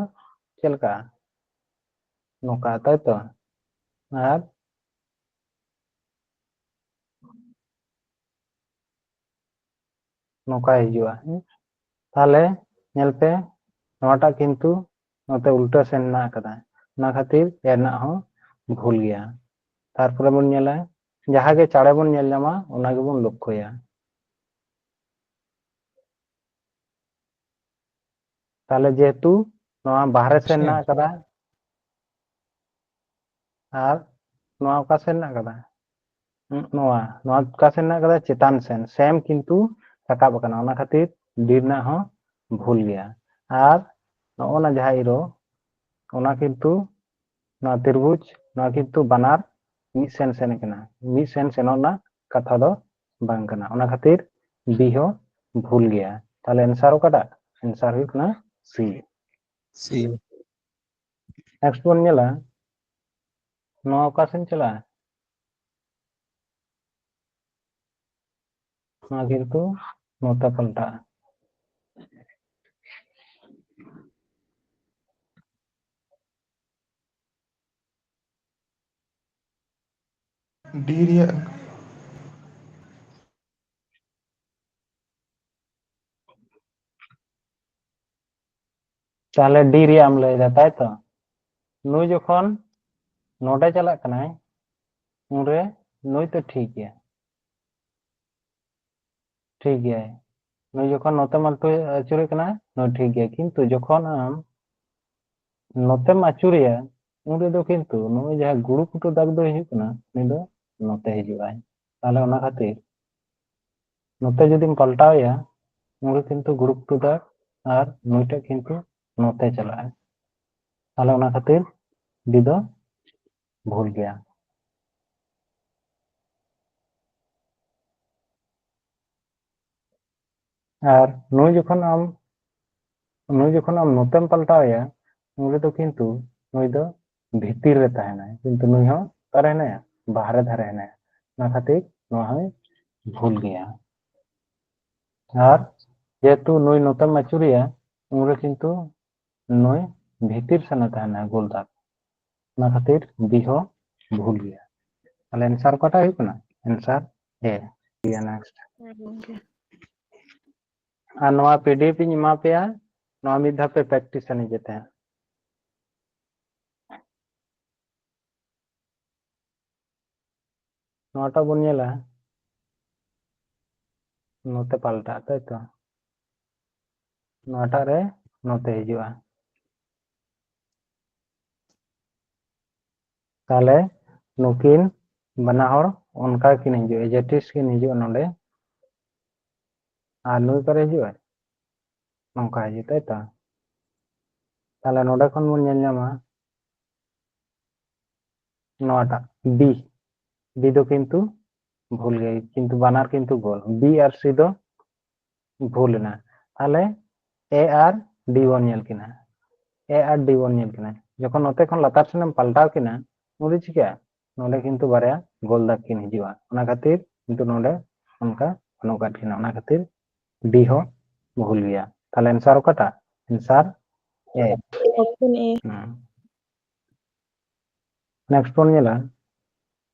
ᱪᱮᱫ ᱞᱮᱠᱟ? ᱱᱚᱝᱠᱟ, ᱛᱟᱭ ᱛᱚ? ᱟᱨ ᱱᱚᱝᱠᱟᱭ ᱦᱤᱡᱩᱜᱼᱟ᱾ ᱦᱮᱸ? ᱛᱟᱦᱞᱮ ᱧᱮᱞ ᱯᱮ, ᱱᱚᱣᱟᱴᱟᱜ ᱠᱤᱱᱛᱩ ᱱᱚᱛᱮ ᱩᱞᱴᱟᱹ ᱥᱮᱱ ᱢᱮᱱᱟᱜ ᱟᱠᱟᱫᱟ, ᱚᱱᱟ ᱠᱷᱟᱹᱛᱤᱨ ᱮ ᱨᱮᱱᱟᱜ ᱦᱚᱸ ᱵᱷᱩᱞ ᱜᱮᱭᱟ᱾ ᱛᱟᱨᱯᱚᱨᱮ ᱵᱚᱱ ᱧᱮᱞᱟ, ᱡᱟᱦᱟᱸ ᱜᱮ ᱪᱟᱬᱮ ᱵᱚᱱ ᱧᱮᱞ ᱧᱟᱢᱟ, ᱚᱱᱟ ᱜᱮᱵᱚᱱ ᱞᱚᱠᱠᱷᱚᱭᱟ᱾ ᱛᱟᱦᱞᱮ ᱡᱮᱦᱮᱛᱩ ᱱᱚᱣᱟ ᱵᱟᱦᱨᱮ ᱥᱮᱱ ᱟᱪᱪᱷᱟ᱾ ᱢᱮᱱᱟᱜ ᱟᱠᱟᱫᱟ, ᱟᱨ ᱱᱚᱣᱟ ᱚᱠᱟ ᱥᱮᱱ ᱢᱮᱱᱟᱜ ᱟᱠᱟᱫᱟ? ᱱᱚᱣᱟ, ᱱᱚᱣᱟ ᱚᱠᱟ ᱥᱮᱱ ᱢᱮᱱᱟᱜ ᱟᱠᱟᱫᱟ? ᱪᱮᱛᱟᱱ ᱥᱮᱱ᱾ ᱥᱮᱢ ᱠᱤᱱᱛᱩ ᱨᱟᱠᱟᱵ ᱟᱠᱟᱱᱟ, ᱚᱱᱟ ᱠᱷᱟᱹᱛᱤᱨ ᱰᱤ ᱨᱮᱱᱟᱜ ᱦᱚᱸ ᱵᱷᱩᱞ ᱜᱮᱭᱟ᱾ ᱟᱨ ᱱᱚᱜᱼᱚ ᱱᱟ ᱡᱟᱦᱟᱸ ᱮᱨᱳ, ᱚᱱᱟ ᱠᱤᱱᱛᱩ ᱱᱚᱣᱟ ᱛᱨᱤᱵᱷᱩᱡᱽ, ᱱᱚᱣᱟ ᱠᱤᱱᱛᱩ ᱵᱟᱱᱟᱨ ᱢᱤᱫ ᱥᱮᱱ ᱥᱮᱱ ᱠᱟᱱᱟ, ᱢᱤᱫ ᱥᱮᱱ ᱥᱮᱱᱚᱜ ᱨᱮᱱᱟᱜ ᱠᱟᱛᱷᱟ ᱫᱚ ᱵᱟᱝ ᱠᱟᱱᱟ᱾ ᱚᱱᱟ ᱠᱷᱟᱹᱛᱤᱨ ᱵᱤ ᱦᱚᱸ ᱵᱷᱩᱞ ᱜᱮᱭᱟ᱾ ᱛᱟᱦᱞᱮ ᱟᱱᱥᱟᱨ ᱚᱠᱟᱴᱟᱜ? ᱟᱱᱥᱟᱨ ᱦᱩᱭᱩᱜ ᱠᱟᱱᱟ ᱥᱤ᱾ ᱥᱤ᱾ ᱱᱮᱠᱥᱴ ᱵᱚᱱ ᱧᱮᱞᱟ, ᱱᱚᱣᱟ ᱚᱠᱟ ᱥᱮᱱ ᱪᱟᱞᱟᱜᱼᱟ? ᱱᱚᱣᱟ ᱠᱤᱱᱛᱩ ᱱᱚᱛᱮ ᱯᱟᱞᱴᱟᱜᱼᱟ᱾ ᱰᱤ ᱨᱮᱭᱟᱜ᱾ ᱛᱟᱦᱞᱮ ᱰᱤ ᱨᱮᱭᱟᱜ ᱮᱢ ᱞᱟᱹᱭᱫᱟ, ᱛᱟᱭ ᱛᱚ? ᱱᱩᱭ ᱡᱚᱠᱷᱚᱱ ᱱᱚᱰᱮ ᱪᱟᱞᱟᱜ ᱠᱟᱱᱟᱭ, ᱩᱱᱨᱮ ᱱᱩᱭ ᱛᱚ ᱴᱷᱤᱠ ᱜᱮᱭᱟ, ᱴᱷᱤᱠ ᱜᱮᱭᱟᱭ᱾ ᱱᱩᱭ ᱡᱚᱠᱷᱚᱱ ᱱᱚᱛᱮᱢ ᱟᱹᱪᱩᱨᱮ ᱠᱟᱱᱟ, ᱱᱩᱭ ᱴᱷᱤᱠ ᱜᱮᱭᱟ, ᱠᱤᱱᱛᱩ ᱡᱚᱠᱷᱚᱱ ᱟᱢ ᱱᱚᱛᱮᱢ ᱟᱹᱪᱩᱨᱮᱭᱟ, ᱩᱱ ᱨᱮᱫᱚ ᱠᱤᱱᱛᱩ ᱱᱚᱜᱼᱚᱭ ᱡᱟᱦᱟᱸ ᱜᱩᱲᱩ ᱯᱩᱴᱩ ᱫᱟᱜᱽ ᱫᱚ ᱦᱤᱡᱩᱜ ᱠᱟᱱᱟ, ᱩᱱᱤ ᱫᱚ ᱱᱚᱛᱮ ᱦᱤᱡᱩᱜᱼᱟᱭ᱾ ᱛᱟᱦᱞᱮ ᱚᱱᱟ ᱠᱷᱟᱹᱛᱤᱨ ᱱᱚᱛᱮ ᱡᱩᱫᱤᱢ ᱯᱟᱞᱴᱟᱣ ᱮᱭᱟ, ᱩᱱᱨᱮ ᱠᱤᱱᱛᱩ ᱜᱩᱲᱩ ᱯᱩᱴᱩ ᱫᱟᱜᱽ ᱟᱨ ᱱᱩᱭᱴᱟᱜ ᱠᱤᱱᱛᱩ ᱱᱚᱛᱮ ᱪᱟᱞᱟᱜᱼᱟ᱾ ᱛᱟᱦᱞᱮ ᱚᱱᱟ ᱠᱷᱟᱹᱛᱤᱨ ᱰᱤ ᱫᱚ ᱵᱷᱩᱞ ᱜᱮᱭᱟ᱾ ᱟᱨ ᱱᱩᱭ ᱡᱚᱠᱷᱚᱱ ᱟᱢ ᱱᱩᱭ ᱡᱚᱠᱷᱚᱱ ᱟᱢ ᱱᱚᱛᱮᱢ ᱯᱟᱞᱴᱟᱣ ᱮᱭᱟ, ᱩᱱ ᱨᱮᱫᱚ ᱠᱤᱱᱛᱩ ᱱᱩᱭ ᱫᱚ ᱵᱷᱤᱛᱤᱨ ᱨᱮ ᱛᱟᱦᱮᱱᱟᱭ, ᱠᱤᱱᱛᱩ ᱱᱩᱭ ᱦᱚᱸ ᱚᱠᱟᱨᱮ ᱦᱮᱱᱟᱭᱟ? ᱵᱟᱦᱨᱮ ᱫᱷᱟᱨᱮ ᱦᱮᱱᱟᱭᱟ᱾ ᱚᱱᱟ ᱠᱷᱟᱹᱛᱤᱨ ᱱᱚᱣᱟ ᱦᱚᱸᱭ ᱵᱷᱩᱞ ᱜᱮᱭᱟ᱾ ᱟᱨ ᱡᱮᱦᱮᱛᱩ ᱱᱩᱭ ᱱᱚᱛᱮᱢ ᱟᱹᱪᱩᱨᱮᱭᱟ, ᱩᱱᱨᱮ ᱠᱤᱱᱛᱩ ᱱᱩᱭ ᱵᱷᱤᱛᱤᱨ ᱥᱮᱱᱮ ᱛᱟᱦᱮᱱᱟ ᱜᱳᱞ ᱫᱟᱜᱽ, ᱚᱱᱟ ᱠᱷᱟᱹᱛᱤᱨ ᱵᱤ ᱦᱚᱸ ᱵᱷᱩᱞ ᱜᱮᱭᱟ᱾ ᱛᱟᱦᱞᱮ ᱮᱱᱥᱟᱨ ᱚᱠᱟᱴᱟᱜ ᱦᱩᱭᱩᱜ ᱠᱟᱱᱟ? ᱮᱱᱥᱟᱨ ᱮ᱾ ᱴᱷᱤᱠ ᱜᱮᱭᱟ, ᱱᱮᱠᱥᱴ᱾ ᱦᱮᱸ ᱜᱚᱝᱠᱮ᱾ ᱟᱨ ᱱᱚᱣᱟ ᱯᱤᱰᱤᱮᱯᱷ ᱤᱧ ᱮᱢᱟ ᱯᱮᱭᱟ, ᱱᱚᱣᱟ ᱢᱤᱫ ᱫᱷᱟᱣ ᱯᱮ ᱯᱨᱮᱠᱴᱤᱥᱟ ᱱᱤᱡᱮ ᱛᱮ ᱦᱟᱸᱜ᱾ ᱱᱚᱣᱟᱴᱟᱜ ᱵᱚᱱ ᱧᱮᱞᱟ, ᱱᱚᱛᱮ ᱯᱟᱞᱴᱟᱜᱼᱟ, ᱛᱟᱭ ᱛᱚ? ᱱᱚᱣᱟᱴᱟᱜ ᱨᱮ ᱱᱚᱛᱮ ᱦᱤᱡᱩᱜᱼᱟ᱾ ᱛᱟᱦᱞᱮ ᱱᱩᱠᱤᱱ ᱵᱟᱱᱟ ᱦᱚᱲ ᱚᱱᱠᱟ ᱠᱤᱱ ᱦᱤᱡᱩᱜᱼᱟ, ᱮᱡᱮᱴᱤᱥ ᱠᱤᱱ ᱦᱤᱡᱩᱜᱼᱟ ᱱᱚᱰᱮ᱾ ᱟᱨ ᱱᱩᱭ ᱚᱠᱟᱨᱮ ᱦᱤᱡᱩᱜᱼᱟ? ᱱᱚᱝᱠᱟ ᱦᱤᱡᱩᱜ, ᱛᱟᱭ ᱛᱚ? ᱛᱟᱦᱞᱮ ᱱᱚᱰᱮ ᱠᱷᱚᱱ ᱵᱚᱱ ᱧᱮᱞ ᱧᱟᱢᱟ ᱱᱚᱣᱟᱴᱟᱜ ᱵᱤ, ᱵᱤ ᱫᱚ ᱠᱤᱱᱛᱩ ᱵᱷᱩᱞ ᱜᱮ, ᱠᱤᱱᱛᱩ ᱵᱟᱱᱟᱨ ᱠᱤᱱᱛᱩ ᱜᱳᱞ, ᱵᱤ ᱟᱨ ᱥᱤ ᱫᱚ ᱵᱷᱩᱞ ᱮᱱᱟ᱾ ᱛᱟᱦᱞᱮ ᱮ ᱟᱨ ᱰᱤ ᱵᱚᱱ ᱧᱮᱞ ᱠᱤᱱᱟ, ᱮ ᱟᱨ ᱰᱤ ᱵᱚᱱ ᱧᱮᱞ ᱠᱤᱱᱟ᱾ ᱡᱚᱠᱷᱚᱱ ᱱᱚᱛᱮ ᱠᱷᱚᱱ ᱞᱟᱛᱟᱨ ᱥᱮᱱᱮᱢ ᱯᱟᱞᱴᱟᱣ ᱠᱤᱱᱟ, ᱩᱱ ᱫᱚ ᱪᱤᱠᱟᱹᱜᱼᱟ? ᱱᱚᱰᱮ ᱠᱤᱱᱛᱩ ᱵᱟᱨᱭᱟ ᱜᱳᱞ ᱫᱟᱜᱽ ᱠᱤᱱ ᱦᱤᱡᱩᱜᱼᱟ, ᱚᱱᱟ ᱠᱷᱟᱹᱛᱤᱨ ᱠᱤᱱᱛᱩ ᱱᱚᱰᱮ ᱚᱱᱠᱟ ᱵᱟᱹᱱᱩᱜ ᱟᱠᱟᱫ ᱠᱤᱱᱟ, ᱚᱱᱟ ᱠᱷᱟᱹᱛᱤᱨ ᱰᱤ ᱦᱚᱸ ᱵᱷᱩᱞ ᱜᱮᱭᱟ᱾ ᱛᱟᱦᱞᱮ ᱮᱱᱥᱟᱨ ᱚᱠᱟᱴᱟᱜ? ᱮᱱᱥᱟᱨ ᱮ᱾ ᱚᱯᱥᱚᱱ ᱮ᱾ ᱱᱮᱠᱥᱴ ᱵᱚᱱ ᱧᱮᱞᱟ,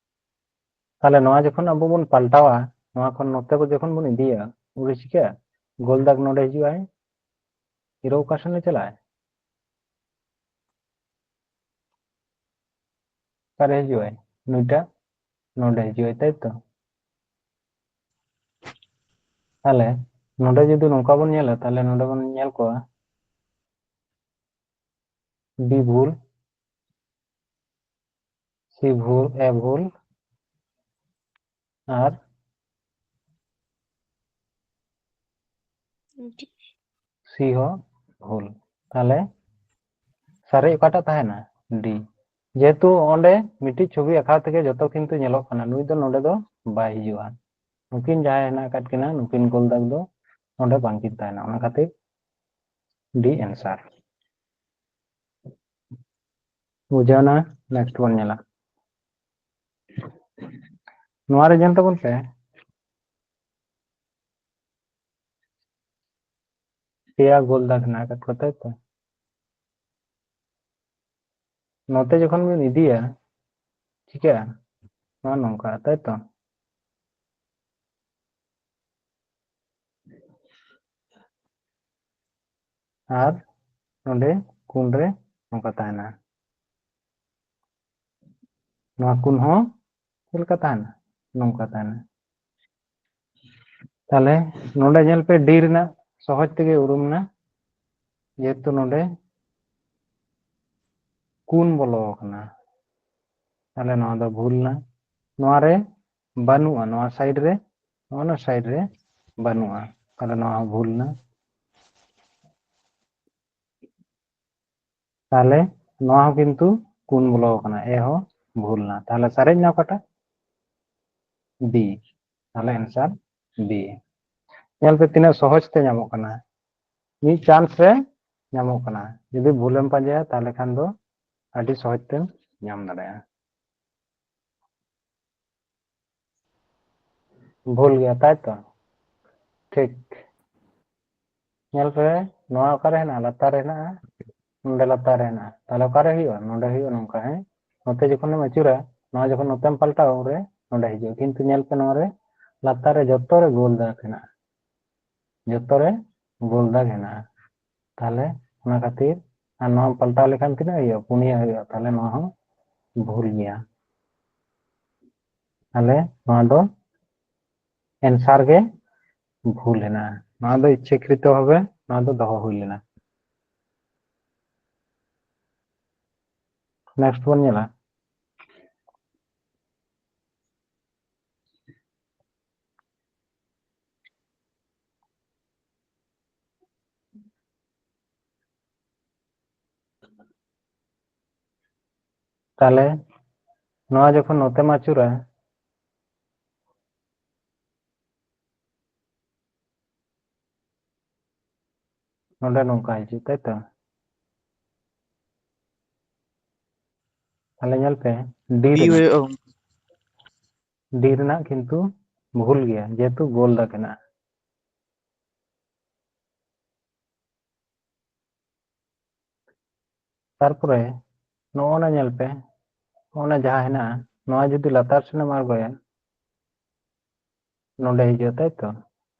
ᱛᱟᱦᱞᱮ ᱱᱚᱣᱟ ᱡᱚᱠᱷᱚᱱ ᱟᱵᱚ ᱵᱚᱱ ᱯᱟᱞᱴᱟᱣᱟ, ᱱᱚᱣᱟ ᱠᱷᱚᱱ ᱱᱚᱛᱮ ᱠᱚ ᱡᱚᱠᱷᱚᱱ ᱵᱚᱱ ᱤᱫᱤᱭᱟ, ᱩᱱᱨᱮ ᱪᱤᱠᱟᱹᱜᱼᱟ? ᱜᱳᱞ ᱫᱟᱜᱽ ᱱᱚᱰᱮ ᱦᱤᱡᱩᱜᱼᱟᱭ, ᱦᱤᱨᱳ ᱚᱠᱟ ᱥᱮᱱ ᱞᱮ ᱪᱟᱞᱟᱜᱼᱟ? ᱚᱠᱟᱨᱮ ᱦᱤᱡᱩᱜᱼᱟᱭ? ᱱᱩᱭᱴᱟᱜ ᱱᱚᱰᱮ ᱦᱤᱡᱩᱜᱼᱟᱭ, ᱛᱟᱭ ᱛᱚ? ᱛᱟᱦᱞᱮ ᱱᱚᱰᱮ ᱡᱩᱫᱤ ᱱᱚᱝᱠᱟ ᱵᱚᱱ ᱧᱮᱞᱟ, ᱛᱟᱦᱞᱮ ᱱᱚᱰᱮ ᱵᱚᱱ ᱧᱮᱞ ᱠᱚᱣᱟ ᱵᱤ ᱵᱷᱩᱞ, ᱥᱤ ᱵᱷᱩᱞ, ᱮ ᱵᱷᱩᱞ ᱟᱨ ᱥᱤ ᱦᱚᱸ ᱵᱷᱩᱞ᱾ ᱛᱟᱦᱞᱮ ᱥᱟᱨᱮᱡ ᱚᱠᱟᱴᱟᱜ ᱛᱟᱦᱮᱱᱟ? ᱰᱤ᱾ ᱡᱮᱦᱮᱛᱩ ᱚᱸᱰᱮ ᱢᱤᱫᱴᱤᱡ ᱪᱷᱚᱵᱤ ᱟᱸᱠᱟᱣ ᱛᱮᱜᱮ ᱡᱚᱛᱚ ᱠᱤᱱᱛᱩ ᱧᱮᱞᱚᱜ ᱠᱟᱱᱟ, ᱱᱩᱭ ᱫᱚ ᱱᱚᱰᱮ ᱫᱚ ᱵᱟᱭ ᱦᱤᱡᱩᱜᱼᱟ᱾ ᱱᱩᱠᱤᱱ ᱡᱟᱦᱟᱸᱭ ᱦᱮᱱᱟᱜ ᱟᱠᱟᱫ ᱠᱤᱱᱟ, ᱱᱩᱠᱤᱱ ᱜᱳᱞ ᱫᱟᱜᱽ ᱫᱚ ᱱᱚᱰᱮ ᱵᱟᱝᱠᱤᱱ ᱛᱟᱦᱮᱱᱟ, ᱚᱱᱟ ᱠᱷᱟᱹᱛᱤᱨ ᱰᱤ ᱮᱱᱥᱟᱨ᱾ ᱵᱩᱡᱷᱟᱹᱣᱱᱟ? ᱱᱮᱠᱥᱴ ᱵᱚᱱ ᱧᱮᱞᱟ᱾ ᱱᱚᱣᱟ ᱨᱮ ᱧᱮᱞ ᱛᱟᱵᱚᱱ ᱯᱮ, ᱯᱮᱭᱟ ᱜᱳᱞ ᱫᱟᱜᱽ ᱦᱮᱱᱟᱜ ᱟᱠᱟᱫ ᱠᱚᱣᱟ, ᱛᱟᱭ ᱛᱚ? ᱱᱚᱛᱮ ᱡᱚᱠᱷᱚᱱ ᱵᱚᱱ ᱤᱫᱤᱭᱟ, ᱪᱤᱠᱟᱹᱜᱼᱟ? ᱱᱚᱣᱟ ᱱᱚᱝᱠᱟ, ᱛᱟᱭ ᱛᱚ? ᱟᱨ ᱱᱚᱰᱮ ᱠᱩᱱ ᱨᱮ ᱱᱚᱝᱠᱟ ᱛᱟᱦᱮᱱᱟ᱾ ᱱᱚᱣᱟ ᱠᱩᱱ ᱦᱚᱸ ᱪᱮᱫ ᱞᱮᱠᱟ ᱛᱟᱦᱮᱱᱟ? ᱱᱚᱝᱠᱟ ᱛᱟᱦᱮᱱᱟ᱾ ᱛᱟᱦᱞᱮ ᱱᱚᱰᱮ ᱧᱮᱞ ᱯᱮ, ᱰᱤ ᱨᱮᱱᱟᱜ ᱥᱚᱦᱚᱡ ᱛᱮᱜᱮ ᱩᱨᱩᱢ ᱮᱱᱟ, ᱡᱮᱦᱮᱛᱩ ᱱᱚᱰᱮ ᱠᱩᱱ ᱵᱚᱞᱚ ᱟᱠᱟᱱᱟ᱾ ᱛᱟᱦᱞᱮ ᱱᱚᱣᱟ ᱫᱚ ᱵᱷᱩᱞ ᱮᱱᱟ᱾ ᱱᱚᱣᱟ ᱨᱮ ᱵᱟᱹᱱᱩᱜᱼᱟ, ᱱᱚᱣᱟ ᱥᱟᱭᱤᱰ ᱨᱮ, ᱱᱚᱜᱼᱚ ᱱᱚᱣᱟ ᱥᱟᱭᱤᱰ ᱨᱮ ᱵᱟᱹᱱᱩᱜᱼᱟ, ᱛᱟᱦᱞᱮ ᱱᱚᱣᱟ ᱦᱚᱸ ᱵᱷᱩᱞ ᱮᱱᱟ᱾ ᱛᱟᱦᱞᱮ ᱱᱚᱣᱟ ᱦᱚᱸ ᱠᱤᱱᱛᱩ ᱠᱩᱱ ᱵᱚᱞᱚ ᱟᱠᱟᱱᱟ, ᱮ ᱦᱚᱸ ᱵᱷᱩᱞ ᱮᱱᱟ᱾ ᱛᱟᱦᱞᱮ ᱥᱟᱨᱮᱡ ᱮᱱᱟ ᱚᱠᱟᱴᱟᱜ? ᱵᱤ᱾ ᱛᱟᱦᱞᱮ ᱮᱱᱥᱟᱨ ᱵᱤ᱾ ᱧᱮᱞ ᱯᱮ ᱛᱤᱱᱟᱹᱜ ᱥᱚᱦᱚᱡ ᱛᱮ ᱧᱟᱢᱚᱜ ᱠᱟᱱᱟ, ᱢᱤᱫ ᱪᱟᱱᱥ ᱨᱮ ᱧᱟᱢᱚᱜ ᱠᱟᱱᱟ᱾ ᱡᱩᱫᱤ ᱵᱷᱩᱞᱮᱢ ᱯᱟᱸᱡᱟᱭᱟ, ᱛᱟᱦᱞᱮ ᱠᱷᱟᱱ ᱫᱚ ᱟᱹᱰᱤ ᱥᱚᱦᱚᱡ ᱛᱮᱢ ᱧᱟᱢ ᱫᱟᱲᱮᱭᱟᱜᱼᱟ᱾ ᱵᱷᱩᱞ ᱜᱮᱭᱟ, ᱛᱟᱭ ᱛᱚ? ᱴᱷᱤᱠ᱾ ᱧᱮᱞ ᱯᱮ, ᱱᱚᱣᱟ ᱚᱠᱟᱨᱮ ᱦᱮᱱᱟᱜᱼᱟ? ᱞᱟᱛᱟᱨ ᱨᱮ ᱦᱮᱱᱟᱜᱼᱟ, ᱱᱚᱰᱮ ᱞᱟᱛᱟᱨ ᱨᱮ ᱦᱮᱱᱟᱜᱼᱟ᱾ ᱛᱟᱦᱞᱮ ᱚᱠᱟᱨᱮ ᱦᱩᱭᱩᱜᱼᱟ? ᱱᱚᱰᱮ ᱦᱩᱭᱩᱜᱼᱟ, ᱱᱚᱝᱠᱟ, ᱦᱮᱸ? ᱱᱚᱛᱮ ᱡᱚᱠᱷᱚᱱᱮᱢ ᱟᱹᱪᱩᱨᱟ, ᱱᱚᱣᱟ ᱡᱚᱠᱷᱚᱱ ᱱᱚᱛᱮᱢ ᱯᱟᱞᱴᱟᱣᱟ, ᱩᱱᱨᱮ ᱱᱚᱰᱮ ᱦᱤᱡᱩᱜᱼᱟ᱾ ᱠᱤᱱᱛᱩ ᱧᱮᱞ ᱯᱮ, ᱱᱚᱣᱟ ᱨᱮ ᱞᱟᱛᱟᱨ ᱨᱮ ᱡᱚᱛᱚ ᱨᱮ ᱜᱳᱞ ᱫᱟᱜᱽ ᱦᱮᱱᱟᱜᱼᱟ, ᱡᱚᱛᱚ ᱨᱮ ᱜᱳᱞ ᱫᱟᱜᱽ ᱦᱮᱱᱟᱜᱼᱟ᱾ ᱛᱟᱦᱚᱞᱮ ᱚᱱᱟ ᱠᱷᱟᱹᱛᱤᱨ, ᱟᱨ ᱱᱚᱣᱟ ᱯᱟᱞᱴᱟᱣ ᱞᱮᱠᱷᱟᱱ ᱛᱤᱱᱟᱹᱜ ᱦᱩᱭᱩᱜᱼᱟ? ᱯᱩᱱᱭᱟᱹ ᱦᱩᱭᱩᱜᱼᱟ᱾ ᱛᱟᱦᱚᱞᱮ ᱱᱚᱣᱟ ᱦᱚᱸ ᱵᱷᱩᱞ ᱜᱮᱭᱟ᱾ ᱛᱟᱦᱚᱞᱮ ᱱᱚᱣᱟ ᱫᱚ answer ᱜᱮ ᱵᱷᱩᱞ ᱦᱮᱱᱟᱜᱼᱟ᱾ ᱱᱚᱣᱟ ᱫᱚ ᱤᱪᱪᱷᱟᱹᱠᱨᱤᱛᱚ ᱵᱷᱟᱵᱮ ᱱᱚᱣᱟ ᱫᱚ ᱫᱚᱦᱚ ᱦᱩᱭ ᱞᱮᱱᱟ᱾ Next ᱵᱚᱱ ᱧᱮᱞᱟ᱾ ᱛᱟᱦᱞᱮ ᱱᱚᱣᱟ ᱡᱚᱠᱷᱚᱱ ᱱᱚᱛᱮᱢ ᱟᱹᱪᱩᱨᱟ, ᱱᱚᱰᱮ ᱱᱚᱝᱠᱟ ᱦᱤᱡᱩᱜ, ᱛᱟᱭ ᱛᱚ? ᱛᱟᱦᱞᱮ ᱧᱮᱞ ᱯᱮ, ᱰᱤ ᱰᱤ ᱨᱮᱱᱟᱜ, ᱦᱩᱭᱩᱜᱼᱟ᱾ ᱰᱤ ᱨᱮᱱᱟᱜ ᱠᱤᱱᱛᱩ ᱵᱷᱩᱞ ᱜᱮᱭᱟ, ᱡᱮᱦᱮᱛᱩ ᱜᱳᱞ ᱫᱟᱜᱽ ᱦᱮᱱᱟᱜᱼᱟ᱾ ᱛᱟᱨᱯᱚᱨᱮ ᱱᱚᱜᱼᱚ ᱱᱟ ᱧᱮᱞ ᱯᱮ, ᱱᱚᱜᱼᱚ ᱱᱟ ᱡᱟᱦᱟᱸ ᱦᱮᱱᱟᱜᱼᱟ, ᱱᱚᱣᱟ ᱡᱩᱫᱤ ᱞᱟᱛᱟᱨ ᱥᱮᱱᱮᱢ ᱟᱬᱜᱚᱭᱟ, ᱱᱚᱰᱮ ᱦᱤᱡᱩᱜᱼᱟ, ᱛᱟᱭ ᱛᱚ?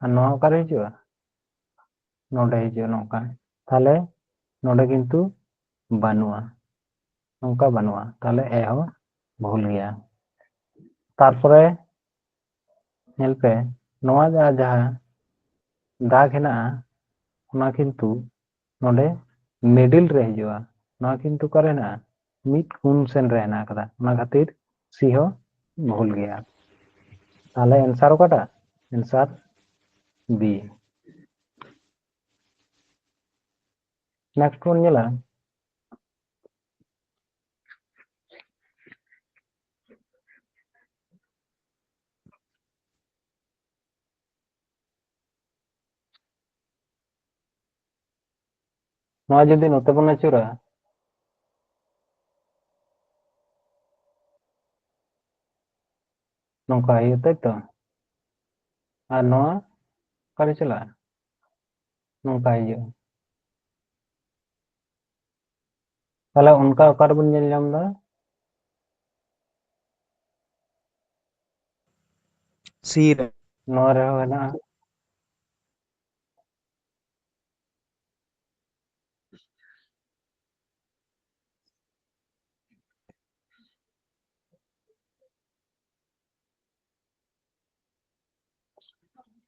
ᱟᱨ ᱱᱚᱣᱟ ᱚᱠᱟᱨᱮ ᱦᱤᱡᱩᱜᱼᱟ? ᱱᱚᱰᱮ ᱦᱤᱡᱩᱜᱼᱟ ᱱᱚᱝᱠᱟ᱾ ᱛᱟᱦᱞᱮ ᱱᱚᱰᱮ ᱠᱤᱱᱛᱩ ᱵᱟᱹᱱᱩᱜᱼᱟ, ᱱᱚᱝᱠᱟ ᱵᱟᱹᱱᱩᱜᱼᱟ, ᱛᱟᱦᱞᱮ ᱮ ᱦᱚᱸ ᱵᱷᱩᱞ ᱜᱮᱭᱟ᱾ ᱛᱟᱨᱯᱚᱨᱮ ᱧᱮᱞ ᱯᱮ, ᱱᱚᱣᱟ ᱡᱟᱦᱟᱸ, ᱡᱟᱦᱟᱸ ᱫᱟᱜᱽ ᱦᱮᱱᱟᱜᱼᱟ, ᱚᱱᱟ ᱠᱤᱱᱛᱩ ᱱᱚᱰᱮ middle ᱨᱮ ᱦᱤᱡᱩᱜᱼᱟ᱾ ᱱᱚᱣᱟ ᱠᱤᱱᱛᱩ ᱚᱠᱟᱨᱮ ᱦᱮᱱᱟᱜᱼᱟ? ᱢᱤᱫ ᱠᱩᱱ ᱥᱮᱱ ᱨᱮ ᱦᱮᱱᱟᱜ ᱟᱠᱟᱫᱟ᱾ ᱚᱱᱟ ᱠᱷᱟᱹᱛᱤᱨ ᱥᱤ ᱦᱚᱸ ᱵᱷᱩᱞ ᱜᱮᱭᱟ᱾ ᱛᱟᱦᱞᱮ answer ᱚᱠᱟᱴᱟᱜ? Answer B᱾ Next ᱵᱚᱱ ᱧᱮᱞᱟ, ᱱᱚᱣᱟ ᱡᱩᱫᱤ ᱱᱚᱛᱮ ᱵᱚᱱ ᱟᱹᱪᱩᱨᱟ, ᱱᱚᱝᱠᱟ ᱦᱩᱭᱩᱜᱼᱟ, ᱛᱟᱭ ᱛᱚ? ᱟᱨ ᱱᱚᱣᱟ ᱚᱠᱟᱨᱮ ᱪᱟᱞᱟᱜᱼᱟ? ᱱᱚᱝᱠᱟ ᱦᱤᱡᱩᱜᱼᱟ᱾ ᱛᱟᱦᱞᱮ ᱚᱱᱠᱟ ᱚᱠᱟ ᱨᱮᱵᱚᱱ ᱧᱮᱞ ᱧᱟᱢ ᱮᱫᱟ? ᱥᱤ ᱨᱮ᱾ ᱱᱚᱣᱟ ᱨᱮᱦᱚᱸ ᱦᱮᱱᱟᱜᱼᱟ᱾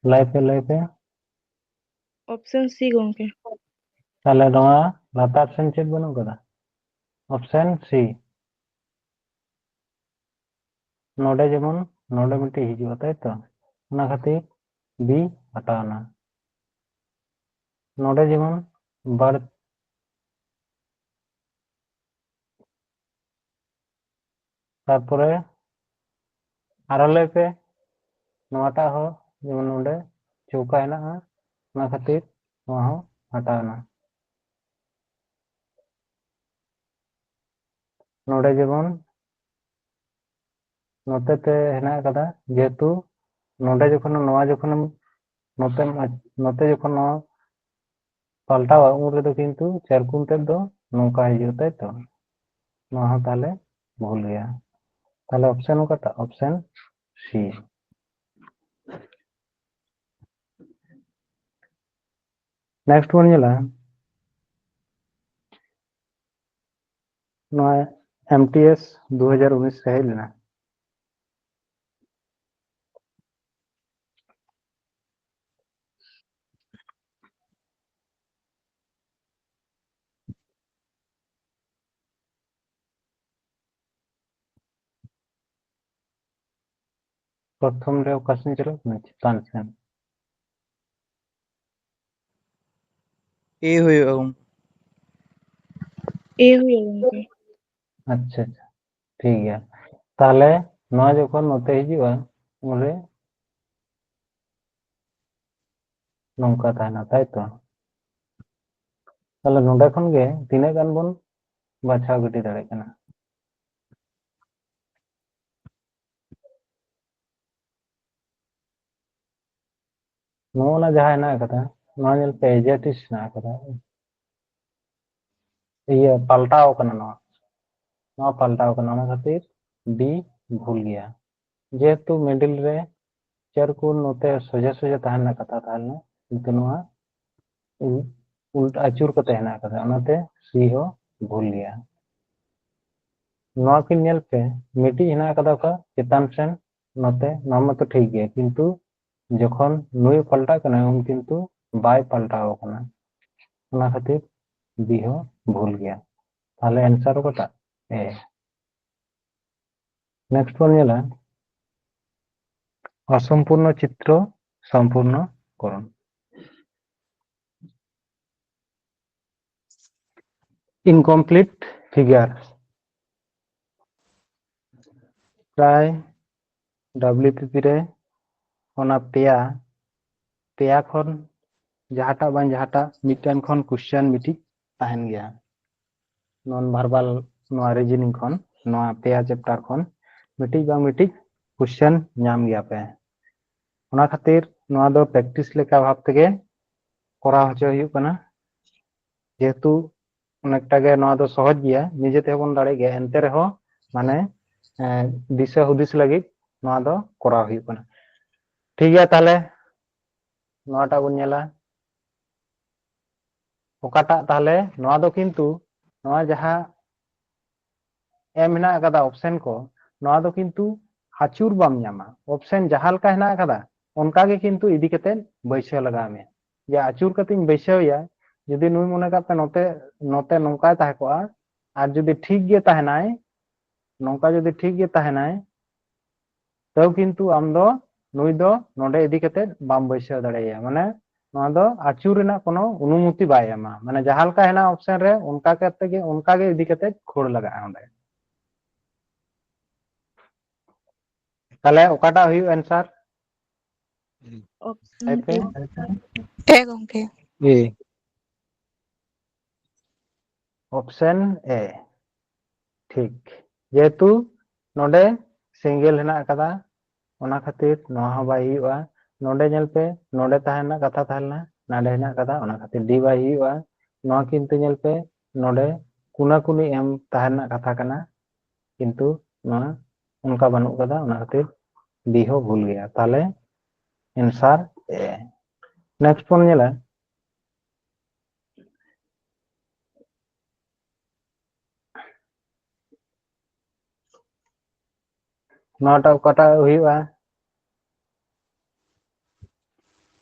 ᱞᱟᱹᱭ ᱯᱮ, ᱞᱟᱹᱭ ᱯᱮ᱾ ᱚᱯᱥᱮᱱ ᱥᱤ ᱜᱚᱝᱠᱮ᱾ ᱛᱟᱦᱞᱮ ᱱᱚᱣᱟ ᱞᱟᱛᱟᱨ ᱥᱮᱱ ᱪᱮᱫ ᱵᱟᱹᱱᱩᱜ ᱠᱟᱫᱟ? ᱚᱯᱥᱮᱱ ᱥᱤ᱾ ᱱᱚᱰᱮ ᱡᱮᱢᱚᱱ ᱱᱚᱰᱮ ᱢᱤᱫᱴᱤᱡ ᱦᱤᱡᱩᱜᱼᱟ, ᱛᱟᱭ ᱛᱚ? ᱚᱱᱟ ᱠᱷᱟᱹᱛᱤᱨ ᱵᱤ ᱦᱟᱴᱟᱣ ᱮᱱᱟ᱾ ᱱᱚᱰᱮ ᱡᱮᱢᱚᱱ ᱵᱟᱨ ᱛᱟᱨᱯᱚᱨᱮ ᱟᱨᱚ ᱞᱟᱹᱭ ᱯᱮ, ᱱᱚᱣᱟᱴᱟᱜ ᱦᱚᱸ ᱡᱮᱢᱚᱱ ᱱᱚᱰᱮ ᱪᱳᱣᱠᱟ ᱦᱮᱱᱟᱜᱼᱟ, ᱚᱱᱟ ᱠᱷᱟᱹᱛᱤᱨ ᱱᱚᱣᱟ ᱦᱚᱸ ᱦᱟᱴᱟᱣ ᱮᱱᱟ᱾ ᱱᱚᱰᱮ ᱡᱮᱢᱚᱱ ᱱᱚᱛᱮ ᱛᱮ ᱦᱮᱱᱟᱜ ᱟᱠᱟᱫᱟ, ᱡᱮᱦᱮᱛᱩ ᱱᱚᱰᱮ ᱡᱚᱠᱷᱚᱱ ᱱᱚᱣᱟ ᱡᱚᱠᱷᱚᱱᱮᱢ ᱱᱚᱛᱮᱢ ᱟᱪ-, ᱱᱚᱛᱮ ᱡᱚᱠᱷᱚᱱ ᱱᱚᱣᱟ ᱯᱟᱞᱴᱟᱣᱟ, ᱩᱱ ᱨᱮᱫᱚ ᱠᱤᱱᱛᱩ ᱪᱟᱹᱨᱠᱩᱱ ᱛᱮᱫ ᱫᱚ ᱱᱚᱝᱠᱟ ᱦᱤᱡᱩᱜᱼᱟ, ᱛᱟᱭ ᱛᱚ? ᱱᱚᱣᱟ ᱦᱚᱸ ᱛᱟᱦᱞᱮ ᱵᱷᱩᱞ ᱜᱮᱭᱟ᱾ ᱛᱟᱦᱞᱮ ᱚᱯᱥᱮᱱ ᱚᱠᱟᱴᱟᱜ? ᱚᱯᱥᱮᱱ ᱥᱤ᱾ ᱱᱮᱠᱥᱴ ᱵᱚᱱ ᱧᱮᱞᱟ, ᱱᱚᱣᱟ ᱮᱢ ᱴᱤ ᱮᱥ ᱫᱩ ᱦᱟᱡᱟᱨ ᱩᱱᱤᱥ ᱨᱮ ᱦᱮᱡ ᱞᱮᱱᱟ᱾ ᱯᱨᱚᱛᱷᱚᱢ ᱨᱮ ᱚᱠᱟ ᱥᱮᱱ ᱪᱟᱞᱟᱜ ᱠᱟᱱᱟ? ᱪᱮᱛᱟᱱ ᱥᱮᱱ᱾ ᱮ ᱦᱩᱭᱩᱜᱼᱟ ᱜᱚᱝᱠᱮ᱾ ᱮ ᱦᱩᱭᱩᱜᱼᱟ ᱜᱚᱝᱠᱮ᱾ ᱟᱪᱪᱷᱟ, ᱟᱪᱪᱷᱟ, ᱴᱷᱤᱠ ᱜᱮᱭᱟ᱾ ᱛᱟᱦᱞᱮ ᱱᱚᱣᱟ ᱡᱚᱠᱷᱚᱱ ᱱᱚᱛᱮ ᱦᱤᱡᱩᱜᱼᱟ, ᱩᱱᱨᱮ ᱱᱚᱝᱠᱟ ᱛᱟᱦᱮᱱᱟ, ᱛᱟᱭ ᱛᱚ? ᱛᱟᱦᱞᱮ ᱱᱚᱰᱮ ᱠᱷᱚᱱ ᱜᱮ ᱛᱤᱱᱟᱹᱜ ᱜᱟᱱ ᱵᱚᱱ ᱵᱟᱪᱷᱟᱣ ᱜᱤᱰᱤ ᱫᱟᱲᱮᱭᱟᱜ ᱠᱟᱱᱟ? ᱱᱚᱜᱼᱚ ᱱᱟ ᱡᱟᱦᱟᱸ ᱦᱮᱱᱟᱜ ᱟᱠᱟᱫᱟ, ᱱᱚᱣᱟ ᱧᱮᱞ ᱯᱮ, as it is ᱦᱮᱱᱟᱜ ᱟᱠᱟᱫᱟ᱾ ᱤᱭᱟᱹ ᱯᱟᱞᱴᱟᱣ ᱠᱟᱱᱟ ᱱᱚᱣᱟ, ᱱᱚᱣᱟ ᱯᱟᱞᱴᱟᱣ ᱠᱟᱱᱟ, ᱚᱱᱟ ᱠᱷᱟᱹᱛᱤᱨ ᱰᱤ ᱵᱷᱩᱞ ᱜᱮᱭᱟ᱾ ᱡᱮᱦᱮᱛᱩ ᱢᱤᱰᱤᱞ ᱨᱮ ᱪᱟᱹᱨ ᱠᱚ ᱱᱚᱛᱮ ᱥᱚᱡᱷᱮ ᱥᱚᱡᱷᱮ ᱛᱟᱦᱮᱸ ᱨᱮᱱᱟᱜ ᱠᱟᱛᱷᱟ ᱛᱟᱦᱮᱸ ᱞᱮᱱᱟ, ᱠᱤᱱᱛᱩ ᱱᱚᱣᱟ ᱩᱞ-, ᱩᱞᱴ ᱟᱹᱪᱩᱨ ᱠᱟᱛᱮ ᱦᱮᱱᱟᱜ ᱟᱠᱟᱫᱟ, ᱚᱱᱟᱛᱮ ᱥᱤ ᱦᱚᱸ ᱵᱷᱩᱞ ᱜᱮᱭᱟ᱾ ᱱᱚᱣᱟ ᱠᱤᱱ ᱧᱮᱞ ᱯᱮ, ᱢᱤᱫᱴᱤᱡ ᱦᱮᱱᱟᱜ ᱟᱠᱟᱫᱟ ᱚᱠᱟ ᱪᱮᱛᱟᱱ ᱥᱮᱱ ᱱᱚᱛᱮ, ᱱᱚᱣᱟ ᱢᱟᱛᱚ ᱴᱷᱤᱠ ᱜᱮᱭᱟ, ᱠᱤᱱᱛᱩ ᱡᱚᱠᱷᱚᱱ ᱱᱩᱭ ᱯᱟᱞᱴᱟᱜ ᱠᱟᱱᱟᱭ ᱩᱱ ᱠᱤᱱᱛᱩ ᱵᱟᱭ ᱯᱟᱞᱴᱟᱣ ᱟᱠᱟᱱᱟ᱾ ᱚᱱᱟ ᱠᱷᱟᱹᱛᱤᱨ ᱵᱤ ᱦᱚᱸ ᱵᱷᱩᱞ ᱜᱮᱭᱟ᱾ ᱛᱟᱦᱞᱮ ᱮᱱᱥᱟᱨ ᱚᱠᱟᱴᱟᱜ? ᱮ᱾ ᱱᱮᱠᱥᱴ ᱵᱚᱱ ᱧᱮᱞᱟ ᱚᱥᱚᱢᱯᱩᱨᱱᱚ ᱪᱤᱛᱨᱚ ᱥᱚᱢᱯᱩᱨᱱᱚ ᱠᱚᱨᱚᱱ᱾ Incomplete finger. ᱯᱨᱟᱭ ᱰᱟᱵᱞᱤᱭᱩ ᱯᱤ ᱯᱤ ᱨᱮ ᱚᱱᱟ ᱯᱮᱭᱟ, ᱯᱮᱭᱟ ᱠᱷᱚᱱ ᱡᱟᱦᱟᱸᱴᱟᱜ ᱵᱟᱝ ᱡᱟᱦᱟᱸᱴᱟᱜ ᱢᱤᱫᱴᱮᱱ ᱠᱷᱚᱱ ᱠᱚᱥᱪᱮᱱ ᱢᱤᱫᱴᱤᱡ ᱛᱟᱦᱮᱱ ᱜᱮᱭᱟ᱾ ᱱᱚᱱ ᱵᱷᱟᱨᱵᱟᱞ ᱱᱚᱣᱟ ᱨᱤᱡᱤᱱᱤᱝ ᱠᱷᱚᱱ, ᱱᱚᱣᱟ ᱯᱮᱭᱟ ᱪᱮᱯᱴᱟᱨ ᱠᱷᱚᱱ ᱢᱤᱫᱴᱤᱡ ᱵᱟᱝ ᱢᱤᱫᱴᱤᱡ ᱠᱚᱥᱪᱮᱱ ᱧᱟᱢ ᱜᱮᱭᱟ ᱯᱮ᱾ ᱚᱱᱟ ᱠᱷᱟᱹᱛᱤᱨ ᱱᱚᱣᱟ ᱫᱚ ᱯᱨᱮᱠᱴᱤᱥ ᱞᱮᱠᱟ ᱵᱷᱟᱵ ᱛᱮᱜᱮ ᱠᱚᱨᱟᱣ ᱦᱚᱪᱚ ᱦᱩᱭᱩᱜ ᱠᱟᱱᱟ᱾ ᱡᱮᱦᱮᱛᱩ ᱚᱱᱮᱠᱴᱟ ᱜᱮ ᱱᱚᱣᱟ ᱫᱚ ᱥᱚᱦᱚᱡ ᱜᱮᱭᱟ, ᱱᱤᱡᱮ ᱛᱮᱦᱚᱸ ᱵᱚᱱ ᱫᱟᱲᱮᱭᱟᱜ ᱜᱮᱭᱟ, ᱮᱱᱛᱮ ᱨᱮᱦᱚᱸ ᱢᱟᱱᱮ, ᱮᱸ, ᱫᱤᱥᱟᱹ ᱦᱩᱫᱤᱥ ᱞᱟᱹᱜᱤᱫ ᱱᱚᱣᱟ ᱫᱚ ᱠᱚᱨᱟᱣ ᱦᱩᱭᱩᱜ ᱠᱟᱱᱟ᱾ ᱴᱷᱤᱠ ᱜᱮᱭᱟ, ᱛᱟᱦᱞᱮ ᱱᱚᱣᱟᱴᱟᱜ ᱵᱚᱱ ᱧᱮᱞᱟ᱾ ᱚᱠᱟᱴᱟᱜ ᱛᱟᱦᱞᱮ ᱱᱚᱣᱟ ᱫᱚ ᱠᱤᱱᱛᱩ ᱱᱚᱣᱟ ᱡᱟᱦᱟᱸ ᱮᱢ ᱦᱮᱱᱟᱜ ᱟᱠᱟᱫᱟ ᱚᱯᱥᱮᱱ ᱠᱚ, ᱱᱚᱣᱟ ᱫᱚ ᱠᱤᱱᱛᱩ ᱟᱹᱪᱩᱨ ᱵᱟᱢ ᱧᱟᱢᱟ᱾ ᱚᱯᱥᱮᱱ ᱡᱟᱦᱟᱸ ᱞᱮᱠᱟ ᱦᱮᱱᱟᱜ ᱟᱠᱟᱫᱟ ᱚᱱᱠᱟ ᱜᱮ ᱠᱤᱱᱛᱩ ᱤᱫᱤ ᱠᱟᱛᱮ ᱵᱟᱹᱭᱥᱟᱹᱣ ᱞᱟᱜᱟᱣ ᱢᱮᱭᱟ᱾ ᱡᱮ ᱟᱹᱪᱩᱨ ᱠᱟᱛᱮᱧ ᱵᱟᱹᱭᱥᱟᱹᱣ ᱮᱭᱟ, ᱡᱩᱫᱤ ᱱᱩᱭ ᱢᱚᱱᱮ ᱠᱟᱜ ᱯᱮ ᱱᱚᱛᱮ, ᱱᱚᱛᱮ ᱱᱚᱝᱠᱟᱭ ᱛᱟᱦᱮᱸ ᱠᱚᱜᱼᱟ, ᱟᱨ ᱡᱩᱫᱤ ᱴᱷᱤᱠ ᱜᱮ ᱛᱟᱦᱮᱱᱟᱭ, ᱱᱚᱝᱠᱟ ᱡᱩᱫᱤ ᱴᱷᱤᱠ ᱜᱮ ᱛᱟᱦᱮᱱᱟᱭ, ᱛᱟᱹᱣ ᱠᱤᱱᱛᱩ ᱟᱢ ᱫᱚ ᱱᱩᱭ ᱫᱚ ᱱᱚᱰᱮ ᱤᱫᱤ ᱠᱟᱛᱮ ᱵᱟᱢ ᱵᱟᱹᱭᱥᱟᱹᱣ ᱫᱟᱲᱮᱭᱟᱭᱟ᱾ ᱢᱟᱱᱮ ᱱᱚᱣᱟ ᱫᱚ ᱟᱹᱪᱩᱨ ᱨᱮᱱᱟᱜ ᱠᱳᱱᱳ ᱚᱱᱩᱢᱚᱛᱤ ᱵᱟᱭ ᱮᱢᱟ᱾ ᱢᱟᱱᱮ ᱡᱟᱦᱟᱸ ᱞᱮᱠᱟ ᱦᱮᱱᱟᱜ ᱚᱯᱥᱮᱱ ᱨᱮ ᱚᱱᱠᱟ ᱠᱟᱛᱮ ᱜᱮ, ᱚᱱᱠᱟ ᱜᱮ ᱤᱫᱤ ᱠᱟᱛᱮ ᱠᱷᱳᱲ ᱞᱟᱜᱟᱜᱼᱟ ᱚᱸᱰᱮ᱾ ᱛᱟᱦᱞᱮ ᱚᱠᱟᱴᱟᱜ ᱦᱩᱭᱩᱜ ᱮᱱᱥᱟᱨ? ᱚᱯᱥᱮᱱ ᱞᱟᱹᱭ ᱯᱮ᱾ ᱮ᱾ ᱮ ᱜᱚᱝᱠᱮ᱾ ᱮ᱾ ᱚᱯᱥᱮᱱ ᱮ᱾ ᱴᱷᱤᱠ, ᱡᱮᱦᱮᱛᱩ ᱱᱚᱰᱮ ᱥᱮᱸᱜᱮᱞ ᱦᱮᱱᱟᱜ ᱟᱠᱟᱫᱟ, ᱚᱱᱟ ᱠᱷᱟᱹᱛᱤᱨ ᱱᱚᱣᱟ ᱦᱚᱸ ᱵᱟᱭ ᱦᱩᱭᱩᱜᱼᱟ᱾ ᱱᱚᱰᱮ ᱧᱮᱞ ᱯᱮ, ᱱᱚᱰᱮ ᱛᱟᱦᱮᱸ ᱨᱮᱱᱟᱜ ᱠᱟᱛᱷᱟ ᱛᱟᱦᱮᱸ ᱞᱮᱱᱟ, ᱱᱚᱰᱮ ᱦᱮᱱᱟᱜ ᱟᱠᱟᱫᱟ, ᱚᱱᱟ ᱠᱷᱟᱹᱛᱤᱨ ᱰᱤ ᱵᱟᱭ ᱦᱩᱭᱩᱜᱼᱟ᱾ ᱱᱚᱣᱟ ᱠᱤᱱᱛᱩ ᱧᱮᱞ ᱯᱮ, ᱱᱚᱰᱮ ᱠᱩᱱᱟᱠᱩᱱᱤ ᱮᱢ ᱛᱟᱦᱮᱸ ᱨᱮᱱᱟᱜ ᱠᱟᱛᱷᱟ ᱠᱟᱱᱟ, ᱠᱤᱱᱛᱩ ᱱᱚᱣᱟ ᱚᱱᱠᱟ ᱵᱟᱹᱱᱩᱜ ᱟᱠᱟᱫᱟ, ᱚᱱᱟ ᱠᱷᱟᱹᱛᱤᱨ ᱰᱤ ᱦᱚᱸ ᱵᱷᱩᱞ ᱜᱮᱭᱟ᱾ ᱛᱟᱦᱞᱮ answer A. Next ᱵᱚᱱ ᱧᱮᱞᱟ, ᱱᱚᱣᱟᱴᱟᱜ ᱚᱠᱟᱴᱟᱜ ᱦᱩᱭᱩᱜᱼᱟ?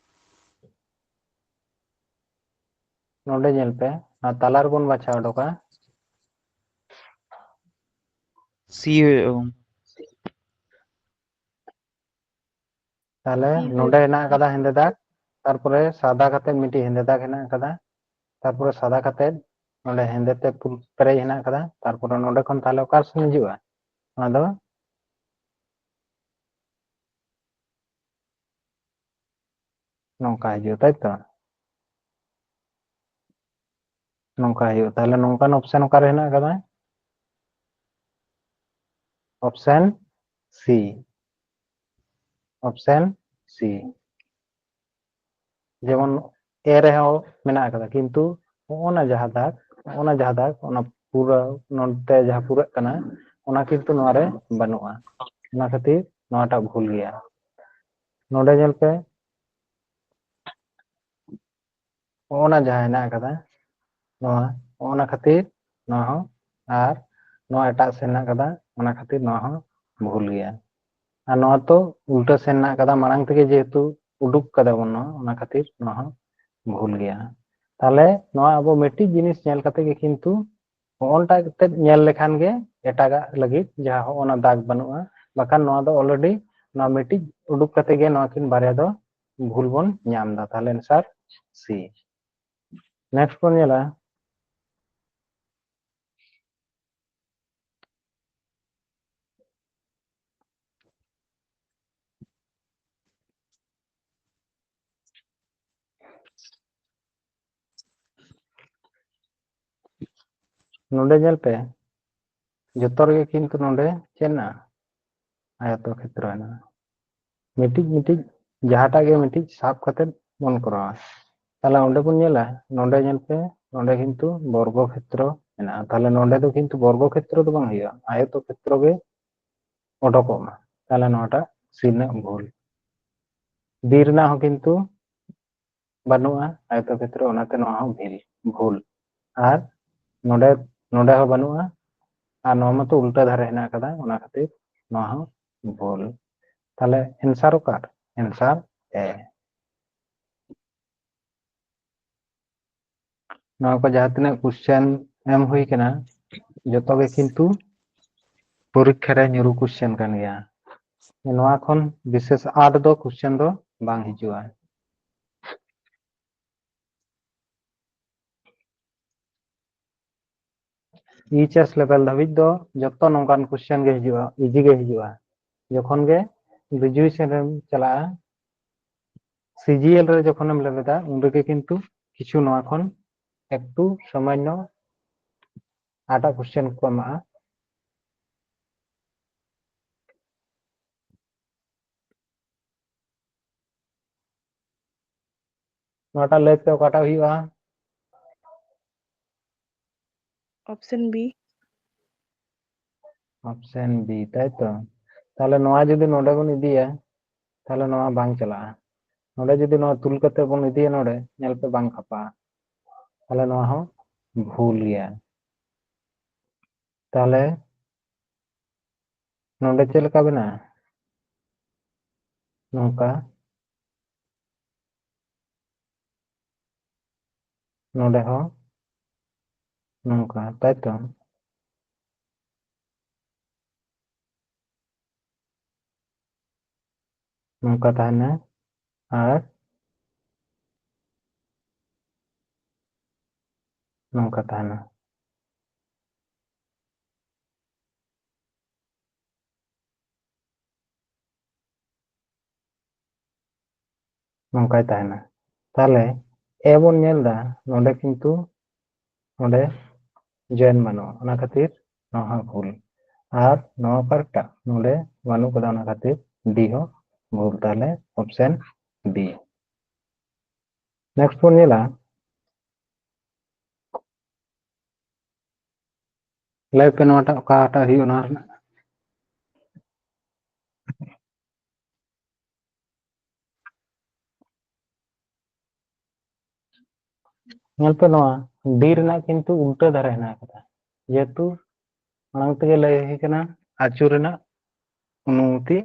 ᱱᱚᱰᱮ ᱧᱮᱞ ᱯᱮ, ᱱᱚᱣᱟ ᱛᱟᱞᱟ ᱨᱮᱵᱚᱱ ᱵᱟᱪᱷᱟᱣ ᱚᱰᱚᱠᱟ᱾ C ᱦᱩᱭᱩᱜᱼᱟ ᱜᱚᱢᱠᱮ᱾ ᱛᱟᱦᱞᱮ ᱱᱚᱰᱮ ᱦᱮᱱᱟᱜ ᱟᱠᱟᱫᱟ ᱦᱮᱸᱫᱮ ᱫᱟᱜ, ᱛᱟᱨᱯᱚᱨᱮ ᱥᱟᱫᱟ ᱠᱟᱛᱮ ᱢᱤᱫᱴᱤᱡ ᱦᱮᱸᱫᱮ ᱫᱟᱜ ᱦᱮᱱᱟᱜ ᱟᱠᱟᱫᱟ, ᱛᱟᱨᱯᱚᱨᱮ ᱥᱟᱫᱟ ᱠᱟᱛᱮ ᱱᱚᱰᱮ ᱦᱮᱸᱫᱮ ᱛᱮ ᱯᱩᱨ-, ᱯᱮᱨᱮᱡ ᱦᱮᱱᱟᱜ ᱟᱠᱟᱫᱟ, ᱛᱟᱨᱯᱚᱨᱮ ᱱᱚᱰᱮ ᱠᱷᱚᱱ ᱛᱟᱦᱞᱮ ᱚᱠᱟ ᱥᱮᱱ ᱦᱤᱡᱩᱜᱼᱟ? ᱚᱱᱟ ᱫᱚ ᱱᱚᱝᱠᱟ ᱦᱤᱡᱩᱜᱼᱟ, ᱛᱟᱭ ᱛᱚ? ᱱᱚᱝᱠᱟ ᱦᱩᱭᱩᱜᱼᱟ᱾ ᱛᱟᱦᱞᱮ ᱱᱚᱝᱠᱟᱱ option ᱚᱠᱟᱨᱮ ᱦᱮᱱᱟᱜ ᱟᱠᱟᱫᱟ? Option C, option C᱾ ᱡᱮᱢᱚᱱ A ᱨᱮᱦᱚᱸ ᱢᱮᱱᱟᱜ ᱟᱠᱟᱫᱟ, ᱠᱤᱱᱛᱩ ᱱᱚᱜᱼᱚ ᱱᱟ ᱡᱟᱦᱟᱸ ᱫᱟᱜ, ᱱᱚᱜᱼᱚ ᱱᱟ ᱡᱟᱦᱟᱸ ᱫᱟᱜ, ᱚᱱᱟ ᱯᱩᱨᱟᱹ ᱱᱚᱱᱛᱮ ᱡᱟᱦᱟᱸ ᱯᱩᱨᱟᱹᱜ ᱠᱟᱱᱟ, ᱚᱱᱟ ᱠᱤᱱᱛᱩ ᱱᱚᱣᱟ ᱨᱮ ᱵᱟᱹᱱᱩᱜᱼᱟ᱾ ᱚᱱᱟ ᱠᱷᱟᱹᱛᱤᱨ ᱱᱚᱣᱟᱴᱟᱜ ᱵᱷᱩᱞ ᱜᱮᱭᱟ᱾ ᱱᱚᱰᱮ ᱧᱮᱞ ᱯᱮ, ᱱᱚᱜᱼᱚ ᱱᱟ ᱡᱟᱦᱟᱸ ᱦᱮᱱᱟᱜ ᱟᱠᱟᱫᱟ, ᱱᱚᱣᱟ, ᱱᱚᱜᱼᱚ ᱱᱟ ᱠᱷᱟᱹᱛᱤᱨ ᱱᱚᱣᱟ ᱦᱚᱸ, ᱟᱨ ᱱᱚᱣᱟ ᱮᱴᱟᱜ ᱥᱮᱱ ᱦᱮᱱᱟᱜ ᱟᱠᱟᱫᱟ, ᱚᱱᱟ ᱠᱷᱟᱹᱛᱤᱨ ᱱᱚᱣᱟ ᱦᱚᱸ ᱵᱷᱩᱞ ᱜᱮᱭᱟ᱾ ᱟᱨ ᱱᱚᱣᱟ ᱛᱚ ᱩᱞᱴᱟᱹ ᱥᱮᱱ ᱦᱮᱱᱟᱜ ᱟᱠᱟᱫᱟ, ᱢᱟᱲᱟᱝ ᱛᱮᱜᱮ ᱡᱮᱦᱮᱛᱩ ᱩᱰᱩᱠ ᱠᱟᱫᱟ ᱵᱚᱱ ᱱᱚᱣᱟ, ᱚᱱᱟ ᱠᱷᱟᱹᱛᱤᱨ ᱱᱚᱣᱟ ᱦᱚᱸ ᱵᱷᱩᱞ ᱜᱮᱭᱟ᱾ ᱛᱟᱦᱞᱮ ᱱᱚᱣᱟ ᱟᱵᱚ ᱢᱤᱫᱴᱤᱡ ᱡᱤᱱᱤᱥ ᱧᱮᱞ ᱠᱟᱛᱮ ᱜᱮ ᱠᱤᱱᱛᱩ ᱦᱚᱸᱜᱼᱚᱱᱴᱟ ᱠᱟᱛᱮ ᱧᱮᱞ ᱞᱮᱠᱷᱟᱱ ᱜᱮ ᱮᱴᱟᱜᱟᱜ ᱞᱟᱹᱜᱤᱫ ᱡᱟᱦᱟᱸ ᱦᱚᱸᱜᱼᱚ ᱱᱟ ᱫᱟᱜ ᱵᱟᱹᱱᱩᱜᱼᱟ, ᱵᱟᱠᱷᱟᱱ ᱱᱚᱣᱟ ᱫᱚ already ᱱᱚᱣᱟ ᱢᱤᱫᱴᱤᱡ ᱩᱰᱩᱠ ᱠᱟᱛᱮ ᱜᱮ ᱱᱚᱣᱟ ᱠᱤᱱ ᱵᱟᱨᱭᱟ ᱫᱚ ᱵᱷᱩᱞ ᱵᱚᱱ ᱧᱟᱢ ᱮᱫᱟ᱾ ᱛᱟᱦᱞᱮ answer C᱾ Next ᱵᱚᱱ ᱧᱮᱞᱟ, ᱱᱚᱰᱮ ᱧᱮᱞ ᱯᱮ, ᱡᱚᱛᱚ ᱨᱮᱜᱮ ᱠᱤᱱᱛᱩ ᱱᱚᱰᱮ ᱪᱮᱫ ᱦᱮᱱᱟᱜᱼᱟ? ᱟᱭᱚᱛᱚ ᱠᱷᱮᱛᱨᱚ ᱦᱮᱱᱟᱜᱼᱟ᱾ ᱢᱤᱫᱴᱤᱡ ᱢᱤᱫᱴᱤᱡ ᱡᱟᱦᱟᱸᱴᱟᱜ ᱜᱮ ᱢᱤᱫᱴᱤᱡ ᱥᱟᱵ ᱠᱟᱛᱮ ᱵᱚᱱ ᱠᱚᱨᱟᱣᱟ᱾ ᱛᱟᱦᱞᱮ ᱚᱸᱰᱮ ᱵᱚᱱ ᱧᱮᱞᱟ, ᱱᱚᱰᱮ ᱧᱮᱞ ᱯᱮ, ᱱᱚᱰᱮ ᱠᱤᱱᱛᱩ ᱵᱚᱨᱜᱚ ᱠᱷᱮᱛᱨᱚ ᱢᱮᱱᱟᱜᱼᱟ᱾ ᱛᱟᱦᱞᱮ ᱱᱚᱰᱮ ᱫᱚ ᱠᱤᱱᱛᱩ ᱵᱚᱨᱜᱚ ᱠᱷᱮᱛᱨᱚ ᱫᱚ ᱵᱟᱝ ᱦᱩᱭᱩᱜᱼᱟ, ᱟᱭᱚᱛᱚ ᱠᱷᱮᱛᱨᱚ ᱜᱮ ᱚᱰᱚᱠᱚᱜ ᱢᱟ᱾ ᱛᱟᱦᱞᱮ ᱱᱚᱣᱟᱴᱟᱜ C ᱨᱮᱱᱟᱜ ᱵᱷᱩᱞ᱾ ᱵᱤ ᱨᱮᱱᱟᱜ ᱦᱚᱸ ᱠᱤᱱᱛᱩ ᱵᱟᱹᱱᱩᱜᱼᱟ ᱟᱭᱚᱛᱚ ᱠᱷᱮᱛᱨᱚ, ᱚᱱᱟᱛᱮ ᱱᱚᱣᱟ ᱦᱚᱸ ᱵᱷᱤᱞ, ᱵᱷᱩᱞ᱾ ᱟᱨ ᱱᱚᱰᱮ, ᱱᱚᱰᱮ ᱦᱚᱸ ᱵᱟᱹᱱᱩᱜᱼᱟ, ᱟᱨ ᱱᱚᱣᱟ ᱢᱟᱛᱚ ᱩᱞᱴᱟᱹ ᱫᱷᱟᱨᱮ ᱦᱮᱱᱟᱜ ᱟᱠᱟᱫᱟ, ᱚᱱᱟ ᱠᱷᱟᱹᱛᱤᱨ ᱱᱚᱣᱟ ᱦᱚᱸ ᱵᱷᱩᱞ᱾ ᱛᱟᱦᱞᱮ answer ᱚᱠᱟᱨᱮ? Answer A᱾ ᱱᱚᱣᱟ ᱠᱚ ᱡᱟᱦᱟᱸ ᱛᱤᱱᱟᱹᱜ question ᱮᱢ ᱦᱩᱭ ᱠᱟᱱᱟ, ᱡᱚᱛᱚ ᱜᱮ ᱠᱤᱱᱛᱩ ᱯᱚᱨᱤᱠᱠᱷᱟ ᱨᱮ ᱧᱩᱨᱩ question ᱠᱟᱱ ᱜᱮᱭᱟ᱾ ᱱᱚᱣᱟ ᱠᱷᱚᱱ ᱵᱤᱥᱮᱥ ᱟᱸᱴ ᱫᱚ question ᱫᱚ ᱵᱟᱝ ᱦᱤᱡᱩᱜᱼᱟ᱾ H S level ᱫᱷᱟᱹᱵᱤᱡ ᱫᱚ ᱡᱚᱛᱚ ᱱᱚᱝᱠᱟᱱ question ᱜᱮ ᱦᱤᱡᱩᱜᱼᱟ, easy ᱜᱮ ᱦᱤᱡᱩᱜᱼᱟ᱾ ᱡᱚᱠᱷᱚᱱ ᱜᱮ graduation ᱨᱮᱢ ᱪᱟᱞᱟᱜᱼᱟ, C G L ᱨᱮ ᱡᱚᱠᱷᱚᱱᱮᱢ ᱞᱮᱵᱮᱫᱟ, ᱩᱱ ᱨᱮᱜᱮ ᱠᱤᱱᱛᱩ ᱠᱤᱪᱷᱩ ᱱᱚᱣᱟ ᱠᱷᱚᱱ ᱮᱠᱴᱩ ᱥᱟᱢᱟᱱᱱᱚ ᱟᱴᱟᱜ question ᱠᱚ ᱮᱢᱟᱜᱼᱟ᱾ ᱱᱚᱣᱟᱴᱟᱜ ᱞᱟᱹᱭ ᱯᱮ, ᱚᱠᱟᱴᱟᱜ ᱦᱩᱭᱩᱜᱼᱟ? Option B. Option B, ᱛᱟᱭ ᱛᱚ? ᱛᱟᱦᱞᱮ ᱱᱚᱣᱟ ᱡᱩᱫᱤ ᱱᱚᱰᱮ ᱵᱚᱱ ᱤᱫᱤᱭᱟ, ᱛᱟᱦᱞᱮ ᱱᱚᱣᱟ ᱵᱟᱝ ᱪᱟᱞᱟᱜᱼᱟ᱾ ᱱᱚᱰᱮ ᱡᱩᱫᱤ ᱱᱚᱣᱟ ᱛᱩᱞ ᱠᱟᱛᱮ ᱵᱚᱱ ᱤᱫᱤᱭᱟ, ᱱᱚᱰᱮ ᱧᱮᱞ ᱯᱮ ᱵᱟᱝ ᱠᱷᱟᱯᱟᱜᱼᱟ, ᱛᱟᱦᱞᱮ ᱱᱚᱣᱟ ᱦᱚᱸ ᱵᱷᱩᱞ ᱜᱮᱭᱟ᱾ ᱛᱟᱦᱞᱮ ᱱᱚᱰᱮ ᱪᱮᱫ ᱞᱮᱠᱟ ᱵᱮᱱᱟᱜᱼᱟ? ᱱᱚᱝᱠᱟ᱾ ᱱᱚᱰᱮ ᱦᱚᱸ ᱱᱚᱝᱠᱟ, ᱛᱟᱭ ᱛᱚ? ᱱᱚᱝᱠᱟ ᱛᱟᱦᱮᱱᱟ ᱟᱨ ᱱᱚᱝᱠᱟ ᱛᱟᱦᱮᱱᱟ᱾ ᱱᱚᱝᱠᱟᱭ ᱛᱟᱦᱮᱱᱟ᱾ ᱛᱟᱦᱞᱮ A ᱵᱚᱱ ᱧᱮᱞ ᱮᱫᱟ, ᱱᱚᱰᱮ ᱠᱤᱱᱛᱩ ᱱᱚᱰᱮ join ᱵᱟᱹᱱᱩᱜᱼᱟ, ᱚᱱᱟ ᱠᱷᱟᱹᱛᱤᱨ ᱱᱚᱣᱟ ᱦᱚᱸ ᱵᱷᱩᱞ᱾ ᱟᱨ ᱱᱚᱣᱟ ᱚᱠᱟᱴᱟᱜ ᱱᱚᱰᱮ ᱵᱟᱹᱱᱩᱜ ᱠᱟᱫᱟ, ᱚᱱᱟ ᱠᱷᱟᱹᱛᱤᱨ D ᱦᱚᱸ ᱵᱷᱩᱞ᱾ ᱛᱟᱦᱞᱮ option B᱾ Next ᱵᱚᱱ ᱧᱮᱞᱟ, ᱞᱟᱹᱭ ᱯᱮ ᱱᱚᱣᱟᱴᱟᱜ ᱚᱠᱟᱴᱟᱜ ᱦᱩᱭᱩᱜᱼᱟ ᱱᱚᱣᱟ ᱨᱮᱱᱟᱜ? ᱧᱮᱞ ᱯᱮ, ᱱᱚᱣᱟ ᱰᱤ ᱨᱮᱱᱟᱜ ᱠᱤᱱᱛᱩ ᱩᱞᱴᱟᱹ ᱫᱷᱟᱨᱮ ᱦᱮᱱᱟᱜ ᱟᱠᱟᱫᱟ, ᱡᱮᱦᱮᱛᱩ ᱢᱟᱲᱟᱝ ᱛᱮᱜᱮ ᱞᱟᱹᱭ ᱦᱩᱭ ᱠᱟᱱᱟ ᱟᱹᱪᱩᱨ ᱨᱮᱱᱟᱜ ᱚᱱᱩᱢᱚᱛᱤ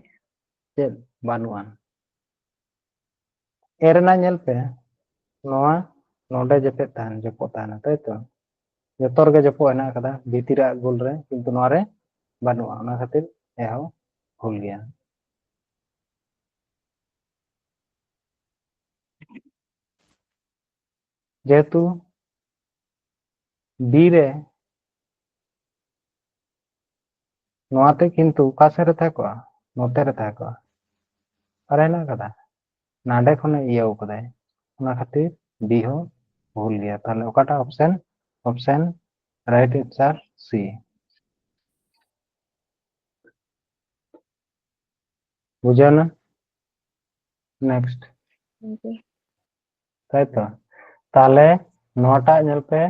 ᱪᱮᱫ ᱵᱟᱹᱱᱩᱜᱼᱟ᱾ ᱮ ᱨᱮᱱᱟᱜ ᱧᱮᱞ ᱯᱮ, ᱱᱚᱣᱟ ᱱᱚᱰᱮ ᱡᱮᱯᱮᱫ ᱛᱟᱦᱮᱱ, ᱡᱚᱯᱚᱜ ᱛᱟᱦᱮᱱᱟ, ᱛᱟᱭ ᱛᱚ? ᱡᱚᱛᱚ ᱨᱮᱜᱮ ᱡᱚᱯᱚᱜ ᱦᱮᱱᱟᱜ ᱟᱠᱟᱫᱟ ᱵᱷᱤᱛᱤᱨᱟᱜ ᱜᱳᱞ ᱨᱮ, ᱠᱤᱱᱛᱩ ᱱᱚᱣᱟ ᱨᱮ ᱵᱟᱹᱱᱩᱜᱼᱟ, ᱚᱱᱟ ᱠᱷᱟᱹᱛᱤᱨ ᱮ ᱦᱚᱸ ᱵᱷᱩᱞ ᱜᱮᱭᱟ᱾ ᱡᱮᱦᱮᱛᱩ ᱵᱤ ᱨᱮ ᱱᱚᱣᱟ ᱛᱮ ᱠᱤᱱᱛᱩ ᱚᱠᱟ ᱥᱮᱫ ᱨᱮ ᱛᱟᱦᱮᱸ ᱠᱚᱜᱼᱟ? ᱱᱚᱛᱮ ᱨᱮ ᱛᱟᱦᱮᱸ ᱠᱚᱜᱼᱟ᱾ ᱚᱠᱟᱨᱮ ᱦᱮᱱᱟᱜ ᱟᱠᱟᱫᱟ? ᱱᱟᱰᱮ ᱠᱷᱚᱱᱮ ᱤᱭᱟᱹᱣ ᱠᱟᱫᱟᱭ, ᱚᱱᱟ ᱠᱷᱟᱹᱛᱤᱨ ᱵᱤ ᱦᱚᱸ ᱵᱷᱩᱞ ᱜᱮᱭᱟ᱾ ᱛᱟᱦᱞᱮ ᱚᱠᱟᱴᱟᱜ option? Option, right answer C. ᱵᱩᱡᱷᱟᱹᱣ ᱮᱱᱟ? Next. ᱛᱟᱭ ᱛᱚ? ᱛᱟᱦᱞᱮ ᱱᱚᱣᱟᱴᱟᱜ ᱧᱮᱞ ᱯᱮ,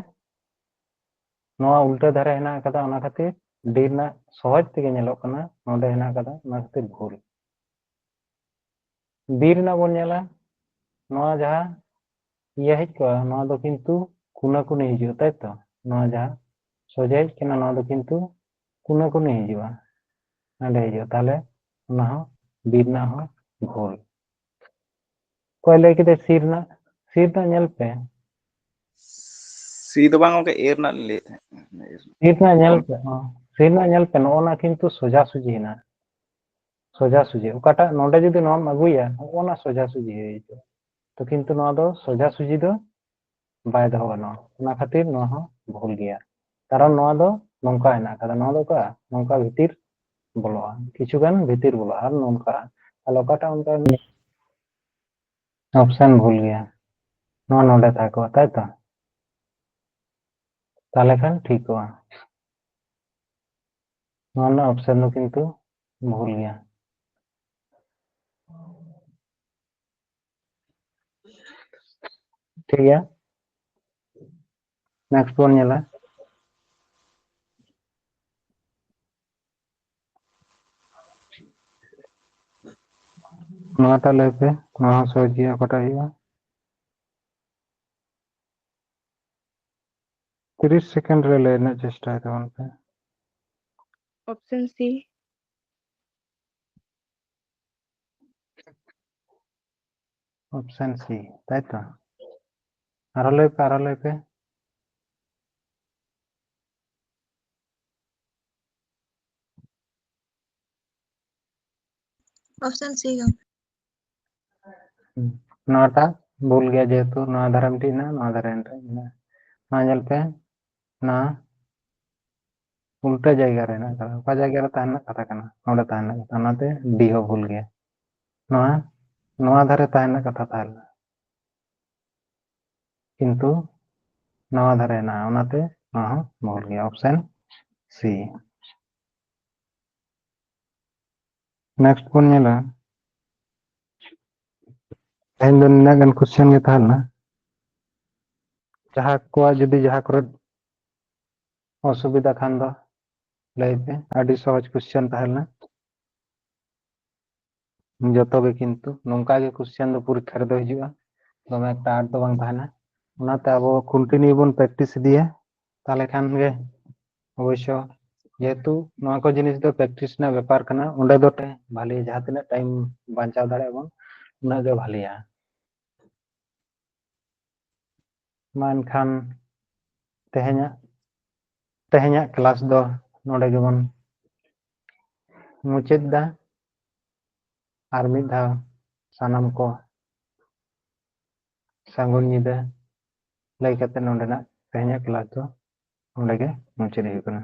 ᱱᱚᱣᱟ ᱩᱞᱴᱟᱹ ᱫᱷᱟᱨᱮ ᱦᱮᱱᱟᱜ ᱟᱠᱟᱫᱟ, ᱚᱱᱟ ᱠᱷᱟᱹᱛᱤᱨ ᱰᱤ ᱨᱮᱱᱟᱜ ᱥᱚᱦᱚᱡ ᱛᱮᱜᱮ ᱧᱮᱞᱚᱜ ᱠᱟᱱᱟ, ᱱᱚᱰᱮ ᱦᱮᱱᱟᱜ ᱟᱠᱟᱫᱟ, ᱚᱱᱟ ᱠᱷᱟᱹᱛᱤᱨ ᱵᱷᱩᱞ᱾ ᱵᱤ ᱨᱮᱱᱟᱜ ᱵᱚᱱ ᱧᱮᱞᱟ, ᱱᱚᱣᱟ ᱡᱟᱦᱟᱸ ᱤᱭᱟᱹ ᱦᱮᱡ ᱠᱚᱜᱼᱟ, ᱱᱚᱣᱟ ᱫᱚ ᱠᱤᱱᱛᱩ ᱠᱩᱱᱟᱹ ᱠᱩᱱᱤ ᱦᱤᱡᱩᱜᱼᱟ, ᱛᱟᱭ ᱛᱚ? ᱱᱚᱣᱟ ᱡᱟᱦᱟᱸ ᱥᱚᱡᱷᱮ ᱦᱮᱡ ᱠᱟᱱᱟ, ᱱᱚᱣᱟ ᱫᱚ ᱠᱤᱱᱛᱩ ᱠᱩᱱᱟᱹ ᱠᱩᱱᱤ ᱦᱤᱡᱩᱜᱼᱟ, ᱱᱚᱰᱮ ᱦᱤᱡᱩᱜᱼᱟ᱾ ᱛᱟᱦᱞᱮ ᱚᱱᱟ ᱦᱚᱸ ᱵᱤ ᱨᱮᱱᱟᱜ ᱦᱚᱸ ᱵᱷᱩᱞ᱾ ᱚᱠᱚᱭ ᱞᱟᱹᱭ ᱠᱮᱫᱟ ᱥᱤ ᱨᱮᱱᱟᱜ? ᱥᱤ ᱨᱮᱱᱟᱜ ᱧᱮᱞ ᱯᱮ᱾ ᱥᱤ ᱫᱚ ᱵᱟᱝ ᱜᱚᱝᱠᱮ, ᱮ ᱨᱮᱱᱟᱜ ᱞᱤᱧ ᱞᱟᱹᱭᱮᱫ ᱛᱟᱦᱮᱸᱫ᱾ ᱥᱤ ᱨᱮᱱᱟᱜ ᱧᱮᱞ ᱯᱮ, ᱦᱚᱸ, ᱥᱤ ᱨᱮᱱᱟᱜ ᱧᱮᱞ ᱯᱮ, ᱱᱚᱜᱼᱚ ᱱᱟ ᱠᱤᱱᱛᱩ ᱥᱚᱡᱟ ᱥᱩᱡᱤ ᱦᱮᱱᱟᱜ, ᱥᱚᱡᱟ ᱥᱩᱡᱤ᱾ ᱚᱠᱟᱴᱟᱜ ᱱᱚᱰᱮ ᱡᱩᱫᱤ ᱱᱚᱣᱟᱢ ᱟᱹᱜᱩᱭᱟ, ᱱᱚᱜᱼᱚ ᱱᱟ ᱥᱚᱡᱟ ᱥᱩᱡᱤ ᱦᱩᱭ ᱦᱚᱪᱚᱜᱼᱟ᱾ ᱛᱚ ᱠᱤᱱᱛᱩ ᱱᱚᱣᱟ ᱫᱚ ᱥᱚᱡᱟ ᱥᱩᱡᱤ ᱫᱚ ᱵᱟᱭ ᱫᱚᱦᱚ ᱜᱟᱱᱚᱜᱼᱟ, ᱚᱱᱟ ᱠᱷᱟᱹᱛᱤᱨ ᱱᱚᱣᱟ ᱦᱚᱸ ᱵᱷᱩᱞ ᱜᱮᱭᱟ᱾ ᱠᱟᱨᱚᱱ ᱱᱚᱣᱟ ᱫᱚ ᱱᱚᱝᱠᱟ ᱦᱮᱱᱟᱜ ᱟᱠᱟᱫᱟ, ᱱᱚᱣᱟ ᱫᱚ ᱚᱠᱟ ᱱᱚᱝᱠᱟ ᱵᱷᱤᱛᱤᱨ ᱵᱚᱞᱚᱜᱼᱟ, ᱠᱤᱪᱷᱩ ᱜᱟᱱ ᱵᱷᱤᱛᱤᱨ ᱵᱚᱞᱚᱜᱼᱟ, ᱟᱨ ᱱᱚᱝᱠᱟ᱾ ᱛᱟᱦᱞᱮ ᱚᱠᱟᱴᱟᱜ ᱚᱱᱠᱟ? ᱚᱯᱥᱮᱱ ᱵᱷᱩᱞ ᱜᱮᱭᱟ, ᱱᱚᱣᱟ ᱱᱚᱰᱮ ᱛᱟᱦᱮᱸ ᱠᱚᱜᱼᱟ, ᱛᱟᱭ ᱛᱚ? ᱛᱟᱦᱞᱮ ᱠᱷᱟᱱ ᱴᱷᱤᱠᱚᱜᱼᱟ᱾ ᱱᱚᱣᱟ ᱨᱮᱱᱟᱜ ᱚᱯᱥᱮᱱ ᱫᱚ ᱠᱤᱱᱛᱩ ᱵᱷᱩᱞ ᱜᱮᱭᱟ᱾ ᱴᱷᱤᱠ ᱜᱮᱭᱟ, next ᱵᱚᱱ ᱧᱮᱞᱟ᱾ ᱱᱚᱣᱟᱴᱟᱜ ᱞᱟᱹᱭ ᱯᱮ, ᱱᱚᱣᱟ ᱦᱚᱸ ᱥᱚᱦᱚᱡ ᱜᱮᱭᱟ, ᱚᱠᱟᱴᱟᱜ ᱦᱩᱭᱩᱜᱼᱟ? ᱛᱤᱨᱤᱥ ᱥᱮᱠᱮᱱᱰ ᱨᱮ ᱞᱟᱹᱭ ᱨᱮᱱᱟᱜ ᱪᱮᱥᱴᱟᱭ ᱛᱟᱵᱚᱱ ᱯᱮ᱾ Option C. Option C, ᱛᱟᱭ ᱛᱚ? ᱟᱨᱦᱚᱸ ᱞᱟᱹᱭ ᱯᱮ, ᱟᱨᱦᱚᱸ ᱞᱟᱹᱭ ᱯᱮ᱾ Option C ᱜᱚᱢᱠᱮ᱾ ᱦᱩᱸ᱾ ᱱᱚᱣᱟᱴᱟᱜ ᱵᱷᱩᱞ ᱜᱮᱭᱟ, ᱡᱮᱦᱮᱛᱩ ᱱᱚᱣᱟ ᱫᱷᱟᱨᱮ ᱢᱤᱫᱴᱤᱡ ᱢᱮᱱᱟᱜᱼᱟ, ᱱᱚᱣᱟ ᱫᱷᱟᱨᱮ ᱢᱤᱫᱴᱤᱡ ᱢᱮᱱᱟᱜᱼᱟ᱾ ᱱᱚᱣᱟ ᱧᱮᱞ ᱯᱮ, ᱱᱚᱣᱟ ᱩᱞᱴᱟᱹ ᱡᱟᱭᱜᱟ ᱨᱮ ᱦᱮᱱᱟᱜ ᱟᱠᱟᱫᱟ᱾ ᱚᱠᱟ ᱡᱟᱭᱜᱟ ᱨᱮ ᱛᱟᱦᱮᱸ ᱨᱮᱱᱟᱜ ᱠᱟᱛᱷᱟ ᱠᱟᱱᱟ? ᱱᱚᱰᱮ ᱛᱟᱦᱮᱸ ᱨᱮᱱᱟᱜ ᱠᱟᱛᱷᱟ, ᱚᱱᱟᱛᱮ D ᱦᱚᱸ ᱵᱷᱩᱞ ᱜᱮᱭᱟ᱾ ᱱᱚᱣᱟ, ᱱᱚᱣᱟ ᱫᱷᱟᱨᱮ ᱛᱟᱦᱮᱸ ᱨᱮᱱᱟᱜ ᱠᱟᱛᱷᱟ ᱛᱟᱦᱮᱸ ᱞᱮᱱᱟ, ᱠᱤᱱᱛᱩ ᱱᱟᱣᱟ ᱫᱷᱟᱨᱮ ᱦᱮᱱᱟᱜᱼᱟ, ᱚᱱᱟᱛᱮ ᱱᱚᱣᱟ ᱦᱚᱸ ᱵᱷᱩᱞ ᱜᱮᱭᱟ, option C᱾ Next ᱵᱚᱱ ᱧᱮᱞᱟ, ᱛᱮᱦᱮᱧ ᱫᱚ ᱱᱤᱱᱟᱹᱜ ᱜᱟᱱ question ᱜᱮ ᱛᱟᱦᱮᱸ ᱞᱮᱱᱟ᱾ ᱡᱟᱦᱟᱸ ᱠᱚᱣᱟᱜ ᱡᱩᱫᱤ ᱡᱟᱦᱟᱸ ᱠᱚᱨᱮ ᱚᱥᱩᱵᱤᱫᱷᱟ ᱠᱷᱟᱱ ᱫᱚ ᱞᱟᱹᱭ ᱯᱮ, ᱟᱹᱰᱤ ᱥᱚᱦᱚᱡ question ᱛᱟᱦᱮᱸ ᱞᱮᱱᱟ᱾ ᱡᱚᱛᱚ ᱜᱮ ᱠᱤᱱᱛᱩ ᱱᱚᱝᱠᱟ ᱜᱮ question ᱫᱚ ᱯᱚᱨᱤᱠᱠᱷᱟ ᱨᱮᱫᱚ ᱦᱤᱡᱩᱜᱼᱟ, ᱫᱚᱢᱮ ᱮᱠᱴᱟ hard ᱫᱚ ᱵᱟᱝ ᱛᱟᱦᱮᱱᱟ᱾ ᱚᱱᱟᱛᱮ ᱟᱵᱚ continue ᱵᱚᱱ practice ᱤᱫᱤᱭᱟ, ᱛᱟᱦᱚᱞᱮ ᱠᱷᱟᱱ ᱜᱮ ᱚᱵᱚᱥᱥᱚ, ᱡᱮᱦᱮᱛᱩ ᱱᱚᱣᱟ ᱠᱚ ᱡᱤᱱᱤᱥ ᱫᱚ practice ᱨᱮᱱᱟᱜ ᱵᱮᱯᱟᱨ ᱠᱟᱱᱟ, ᱚᱸᱰᱮ ᱫᱚ ᱴᱟᱭ-, ᱵᱷᱟᱞᱮ ᱡᱟᱦᱟᱸ ᱛᱤᱱᱟᱹᱜ time ᱵᱟᱧᱪᱟᱣ ᱫᱟᱲᱮᱭᱟᱜ ᱵᱚᱱ ᱩᱱᱟᱹᱜ ᱜᱮ ᱵᱷᱟᱞᱮᱭᱟ᱾ ᱢᱟ ᱮᱱᱠᱷᱟᱱ ᱛᱮᱦᱮᱧᱟᱜ, ᱛᱮᱦᱮᱧᱟᱜ class ᱫᱚ ᱱᱚᱰᱮ ᱜᱮᱵᱚᱱ ᱢᱩᱪᱟᱹᱫ ᱫᱟ᱾ ᱟᱨ ᱢᱤᱫ ᱫᱷᱟᱣ ᱥᱟᱱᱟᱢ ᱠᱚ ᱥᱟᱹᱜᱩᱱ ᱧᱤᱫᱟᱹ ᱞᱟᱹᱭ ᱠᱟᱛᱮ ᱱᱚᱰᱮᱱᱟᱜ ᱛᱮᱦᱮᱧᱟᱜ class ᱫᱚ ᱱᱚᱰᱮ ᱜᱮ ᱢᱩᱪᱟᱹᱫ ᱦᱩᱭᱩᱜ ᱠᱟᱱᱟ᱾